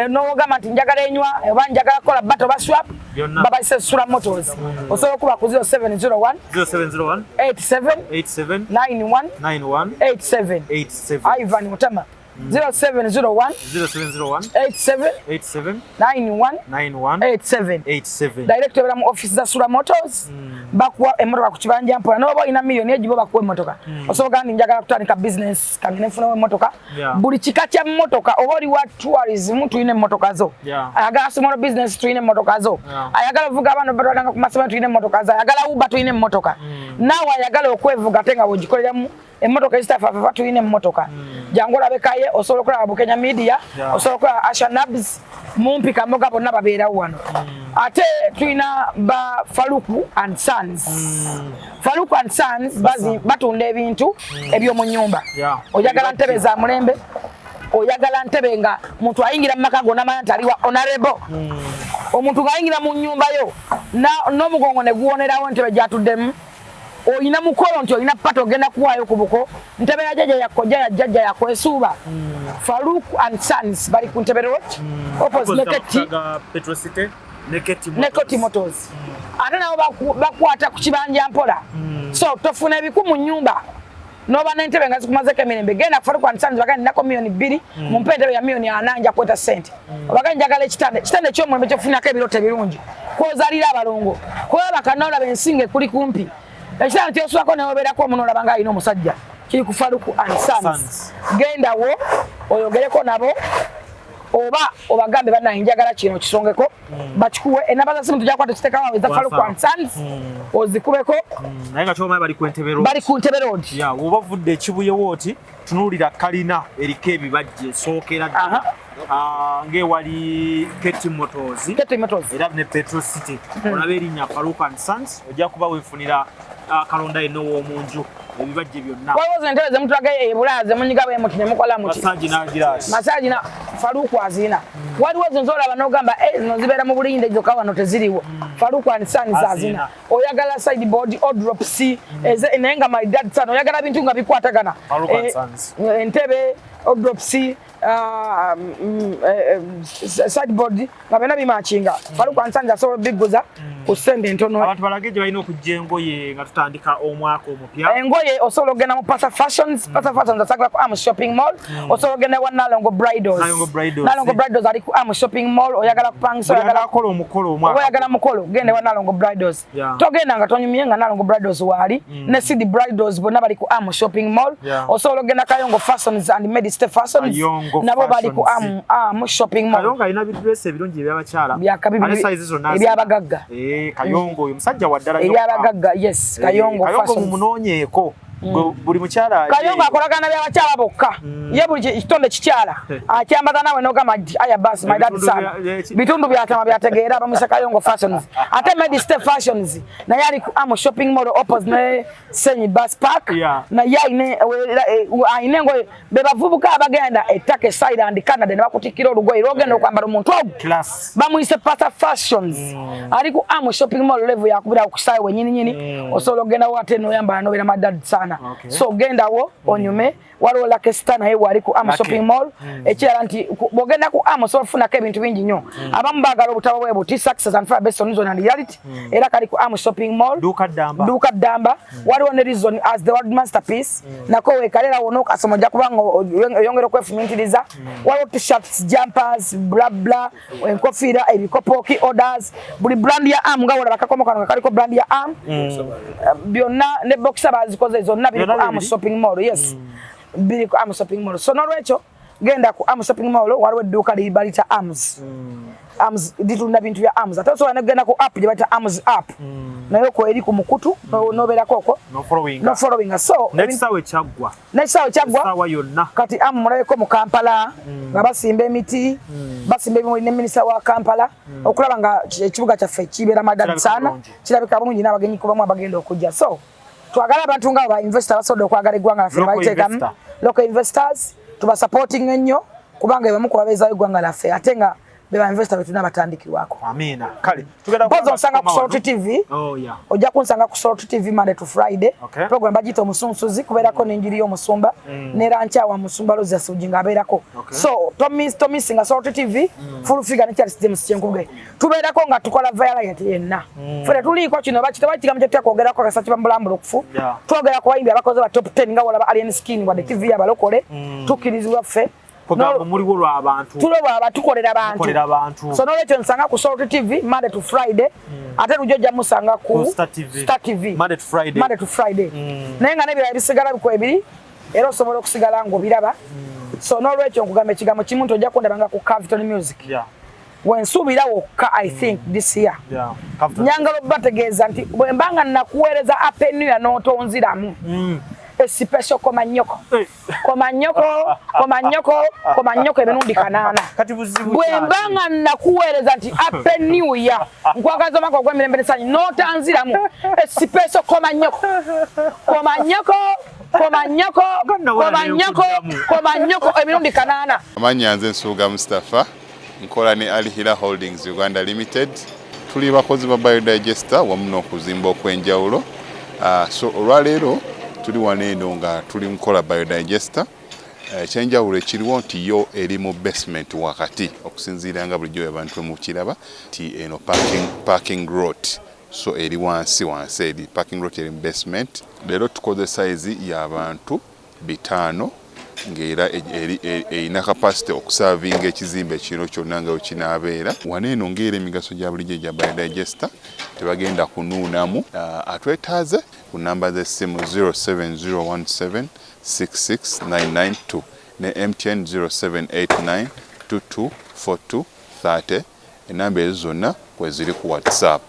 Speaker 1: N'ogamba nti njagala enywa oba njagala kukola barter oba swap,
Speaker 2: Byonna.
Speaker 1: babayise Sula Motors. Osobola okuba ku 0701
Speaker 2: 0701
Speaker 1: 87
Speaker 2: 87
Speaker 1: 91
Speaker 2: 91
Speaker 1: 87.
Speaker 2: 87.
Speaker 1: Ivan Mutama, 0701
Speaker 2: 0701
Speaker 1: 87
Speaker 2: 87
Speaker 1: 91
Speaker 2: 91
Speaker 1: 87.
Speaker 2: 87.
Speaker 1: Direct obeera mu office za Sula Motors, bakuwa emmotoka ku kibanja mpola. Noba olina miliyoni egibo, bakuwa emmotoka. Osobola ogamba nti njagala kutandika business kange nenfunawo emmotoka. Buli kika kya mmotoka, oba oli wa tourism, tulina emmotoka zo. Ayagala small business, tulina emmotoka zo. Ayagala ovuga abaana batwalanga ku masomero, tulina emmotoka zo. Ayagala Uber, tulina emmotoka. Naawe ayagala okwevuga ate nga bw'ogikoleramu emmotoka ezitafafafa, tulina emmotoka. Jangu olabekaye. Osobola okulaba Bukenya Media, osobola okulaba Asha Nabs mumpi Kamoga, bonna babeerawo wano. Ate tulina ba Faluku and Sons. Faluku and Sons batunda ebintu ebyomu nyumba. Oyagala ntebe za mulembe, oyagala ntebe nga muntu ayingira mu maka gonna manya nti aliwa honorable. Omuntu ng'ayingira mu nyumba yo n'omugongo ne guwonerawo entebe gy'atuddemu. Oyina mukolo nti olina pata ogenda kuwaayo ku buko, ntebe ya jjajja, ya kojja, ya jjajja yakwesuuba, Faruk and Sons bali ku Ntebe Road opposite Neketi.
Speaker 2: Petrocity Neketi.
Speaker 1: Neketi Motors ate nabo bakwata ku kibanja mpola. So tofuna ebiku mu nyumba noba n'entebe nga zikumazeko emirembe, genda ku Faruk and Sons, bagenda ninako miliyoni 2, mumpe entebe ya miliyoni 40, nja kweta sente. Obaga njagala ekitanda, ekitanda ekyomulembe kyofunako ebirooto ebirungi, kwozalira abalongo, kwebaka nolaba ensinga ekuli kumpi, ekitanda kyosulako newobeerako omuno olaba nga alina omusajja. Kiri ku Faruku and Sons.
Speaker 2: Sons.
Speaker 1: Gendawo oyogereko nabo oba obagambe banange njagala kino kisongeko, bakikuwe. Enamba za simu tujja kuba tukiteekawo eza Faruku and Sons, ozikubeko.
Speaker 2: Naye nga kyomanyi bali ku Entebbe Road.
Speaker 1: Bali ku Ntebe Road.
Speaker 2: Ya, woba ovudde ekibuye wooti tunuulira kalina eriko ebibajje esookera ddala. Ah, ng'ewali Keti Motors.
Speaker 1: Keti Motors.
Speaker 2: Era ne Petro City, olaba erinnya Farouk and Sons, ojja kuba weefunira kalonda yenna ow'omunju, ebibajje byonna.
Speaker 1: Waliwo zino entebe zemutulaga ebulaya zemunyiga bwe muti ne mukola muti.
Speaker 2: Massage n'agiraasi.
Speaker 1: Massage na Faruku azina. Waliwo zino zolaba n'ogamba, "Eh, zino zibeera mu bulinde zokka, wano teziriwo." Faruku and Sons azina.
Speaker 2: Azina.
Speaker 1: Oyagala sideboard or drop c naye nga my dad son, oyagala bintu nga bikwatagana.
Speaker 2: Faruku and Sons.
Speaker 1: Entebe or drop c, sideboard nga byonna bimakinga, Faruku and Sons asobola obigguza ku ssente entono.
Speaker 2: Abantu balage gye balina okujja engoye nga tutandika omwaka omupya.
Speaker 1: Engoye osobola okugenda mu Pasa Fashions. Pasa Fashions asangibwa ku Am Shopping Mall. Osobola okugenda wa Nalongo Bridals.
Speaker 2: Nalongo Bridals.
Speaker 1: Nalongo Bridals ali ku Am Shopping Mall. Oyagala kupangisa,
Speaker 2: buli
Speaker 1: oyagala
Speaker 2: anaakola omukolo
Speaker 1: oba
Speaker 2: omwaka
Speaker 1: oyagala mukolo, genda wa Nalongo Bridals. Togenda nga tonyumye nga Nalongo Bridals waali ne City Bridals, bonna bali ku Am Shopping Mall. Osobola okugenda Kayongo Fashions and Mediste Fashions.
Speaker 2: Kayongo
Speaker 1: nabo bali ku
Speaker 2: Fashions.
Speaker 1: Am Shopping Mall.
Speaker 2: Kayongo alina bidress ebirungi eby'abakyala.
Speaker 1: Byakabi.
Speaker 2: Ate size zonna azirina.
Speaker 1: Ebyabagagga.
Speaker 2: Eh, Kayongo oyo musajja wa ddala nnyo.
Speaker 1: Ebyabagagga, yes.
Speaker 2: Eh,
Speaker 1: Kayongo
Speaker 2: Kayongo
Speaker 1: Fashions.
Speaker 2: mumunoonyeeko. Buli mukyala ali
Speaker 1: Kayongo
Speaker 2: eyo.
Speaker 1: akolagana by'abakyala bokka. Ye buli kitonde kikyala akyambaza naawe n'ogamba nti aya basi my dad
Speaker 2: Ebitundu
Speaker 1: son. Bitundu byatama byategeera bamwisa Kayongo Fashions. Ate Mediste Fashions naye ali ku Am Shopping Mall opposite ne Senyi Bus Park. Naye ayina engoye be bavubuka abagenda e Turkey side and Canada ne bakutikkira olugoye lwogenda okwambala omuntu ogwo.
Speaker 2: Class.
Speaker 1: Bamuyise Pasa Fashions, ali ku Am Shopping Mall level yakubira ku kisaawe wenyini nyini. Osobola okugendawo ate noyambala nobeera madad sana. So gendawo onyume. Waliwo Lakesta naye wali ku Am
Speaker 2: Lucky.
Speaker 1: Shopping Mall. Ekirala nti bw'ogenda ku Am osobola okufunako ebintu bingi nnyo. Abamu baagala obutabo bwe buti, Success and Fire Based on Reason and Reality, era kali ku Am Shopping Mall.
Speaker 2: Duuka ddamba.
Speaker 1: Duuka ddamba. Waliwo ne Reason as the World Masterpiece, nako wekalera wona okasoma ojja kubanga oyongera okwefumintiriza. Waliwo T-shirts, jumpers, bla bla, enkofiira, ebikopo, key orders, buli brand ya Am nga wolaba kakomo kano nga kaliko brand ya Am. Byonna ne boxer bazikoze zonna biri ku
Speaker 2: Byonna
Speaker 1: Am
Speaker 2: bibiri?
Speaker 1: Shopping Mall. Yes, biri ku Am Shopping Mall. So nolwekyo Genda ku Am Shopping Mall, waliwo edduuka libalita Ams. Ams litunda bintu bya Ams. Ate osobola negenda ku app gye bayita Ams app, naye okwo eri ku mukutu, nobeerako okwo
Speaker 2: no following.
Speaker 1: No following. So
Speaker 2: n'ekisaawe kyaggwa.
Speaker 1: N'ekisaawe kyaggwa.
Speaker 2: Essaawa yonna.
Speaker 1: Kati amu mulabeko mu Kampala nga basimba emiti, basimba ebimuli ne minisita wa Kampala okulaba nga ekibuga kyaffe kibeera madadi
Speaker 2: Kirabika
Speaker 1: sana.
Speaker 2: bulungi.
Speaker 1: Kirabika bulungi n'abagenyi kubamu abagenda okujja. So twagala abantu nga ba investor basobodde okwagala eggwanga laffe.
Speaker 2: Local
Speaker 1: Baliteekamu
Speaker 2: investor.
Speaker 1: Local investors tuba supporting ennyo, kubanga bebamu ku babeezaayo eggwanga laffe, ate nga be ba investor betulina batandikirwako.
Speaker 2: Amiina. Kale tugenda
Speaker 1: Mpozi onsanga ku Salt TV.
Speaker 2: Oh yeah.
Speaker 1: Ojja kunsanga ku Salt TV Monday to Friday. Program bagiyita Omusunsuzi, kubeerako n'enjiri y'omusumba ne rankyawa musumba Rosius Bugingo abeerako. So tomissinga Salt TV. Full Figure ne Charles James Kyenkuge tubeerako nga tukola variety yenna. Ffe tetuliiko kino bakitaba kigambo kye twakwogerako kasa kiba mulambulukufu. Twogera ku bayimbi abakoze ba top 10 nga walaba Alien Skin, wadde TV y'abalokole, tukkirizibwa ffe.
Speaker 2: Kugamba muliwo lw'abantu.
Speaker 1: Tuloba tukolera bantu.
Speaker 2: Mukolera bantu.
Speaker 1: So nolwekyo nsanga ku Salt TV Monday to Friday, ate lujja ojja musanga ku
Speaker 2: Ku Star TV.
Speaker 1: Star TV.
Speaker 2: Monday to Friday.
Speaker 1: Monday to Friday. Naye nga n'ebirala bisigala biko ebiri, era osobola okusigala ng'obiraba. So n'olwekyo nkugamba ekigambo kimu nti ojja kundabanga ku Capital Music. Wensuubira wokka, I think this year.
Speaker 2: Capital.
Speaker 1: Nyangala obategeeza nti bwe mbanga nakuweereza happy new year n'otonziramu, especial komanyoko.
Speaker 2: Eh.
Speaker 1: Komanyoko, komanyoko, komanyoko emirundi 8.
Speaker 2: Kati buzibu
Speaker 1: Bwe
Speaker 2: kyaki?
Speaker 1: mbanga nakuweereza nti happy new year, nkwagaza omwaka ogw'emirembe n'essanyu, n'otanziramu, especial komanyoko, komanyoko, komanyoko, komanyoko, komanyoko emirundi 8.
Speaker 6: Amannya nze Nsubuga Mustapha, nkola ne Al Hila Holdings Uganda Limited. Tuli bakozi ba biodigester wamu n'okuzimba okw'enjawulo. So olwaleero tuli wano eno nga tuli nkola biodigester. Ekyenjawulo ekiriwo nti yo eri mu basement wakati, okusinziira nga bulijjo abantu mukiraba nti eno parking lot, so eri wansi wansi, eri parking lot, eri mu basement. Leero tukoze size y'abantu 500, ng'era erina capacity okuservinga ekizimbe kino kyonna nga wekinaabeera. Wano eno ng'era emigaso gya bulijjo egya biodigester, tebagenda kunuunamu. Atwetaaze ku namba z'essimu 07017 66992 ne MTN 0789 2242 30. Enamba ezo zonna kweziri ku WhatsApp.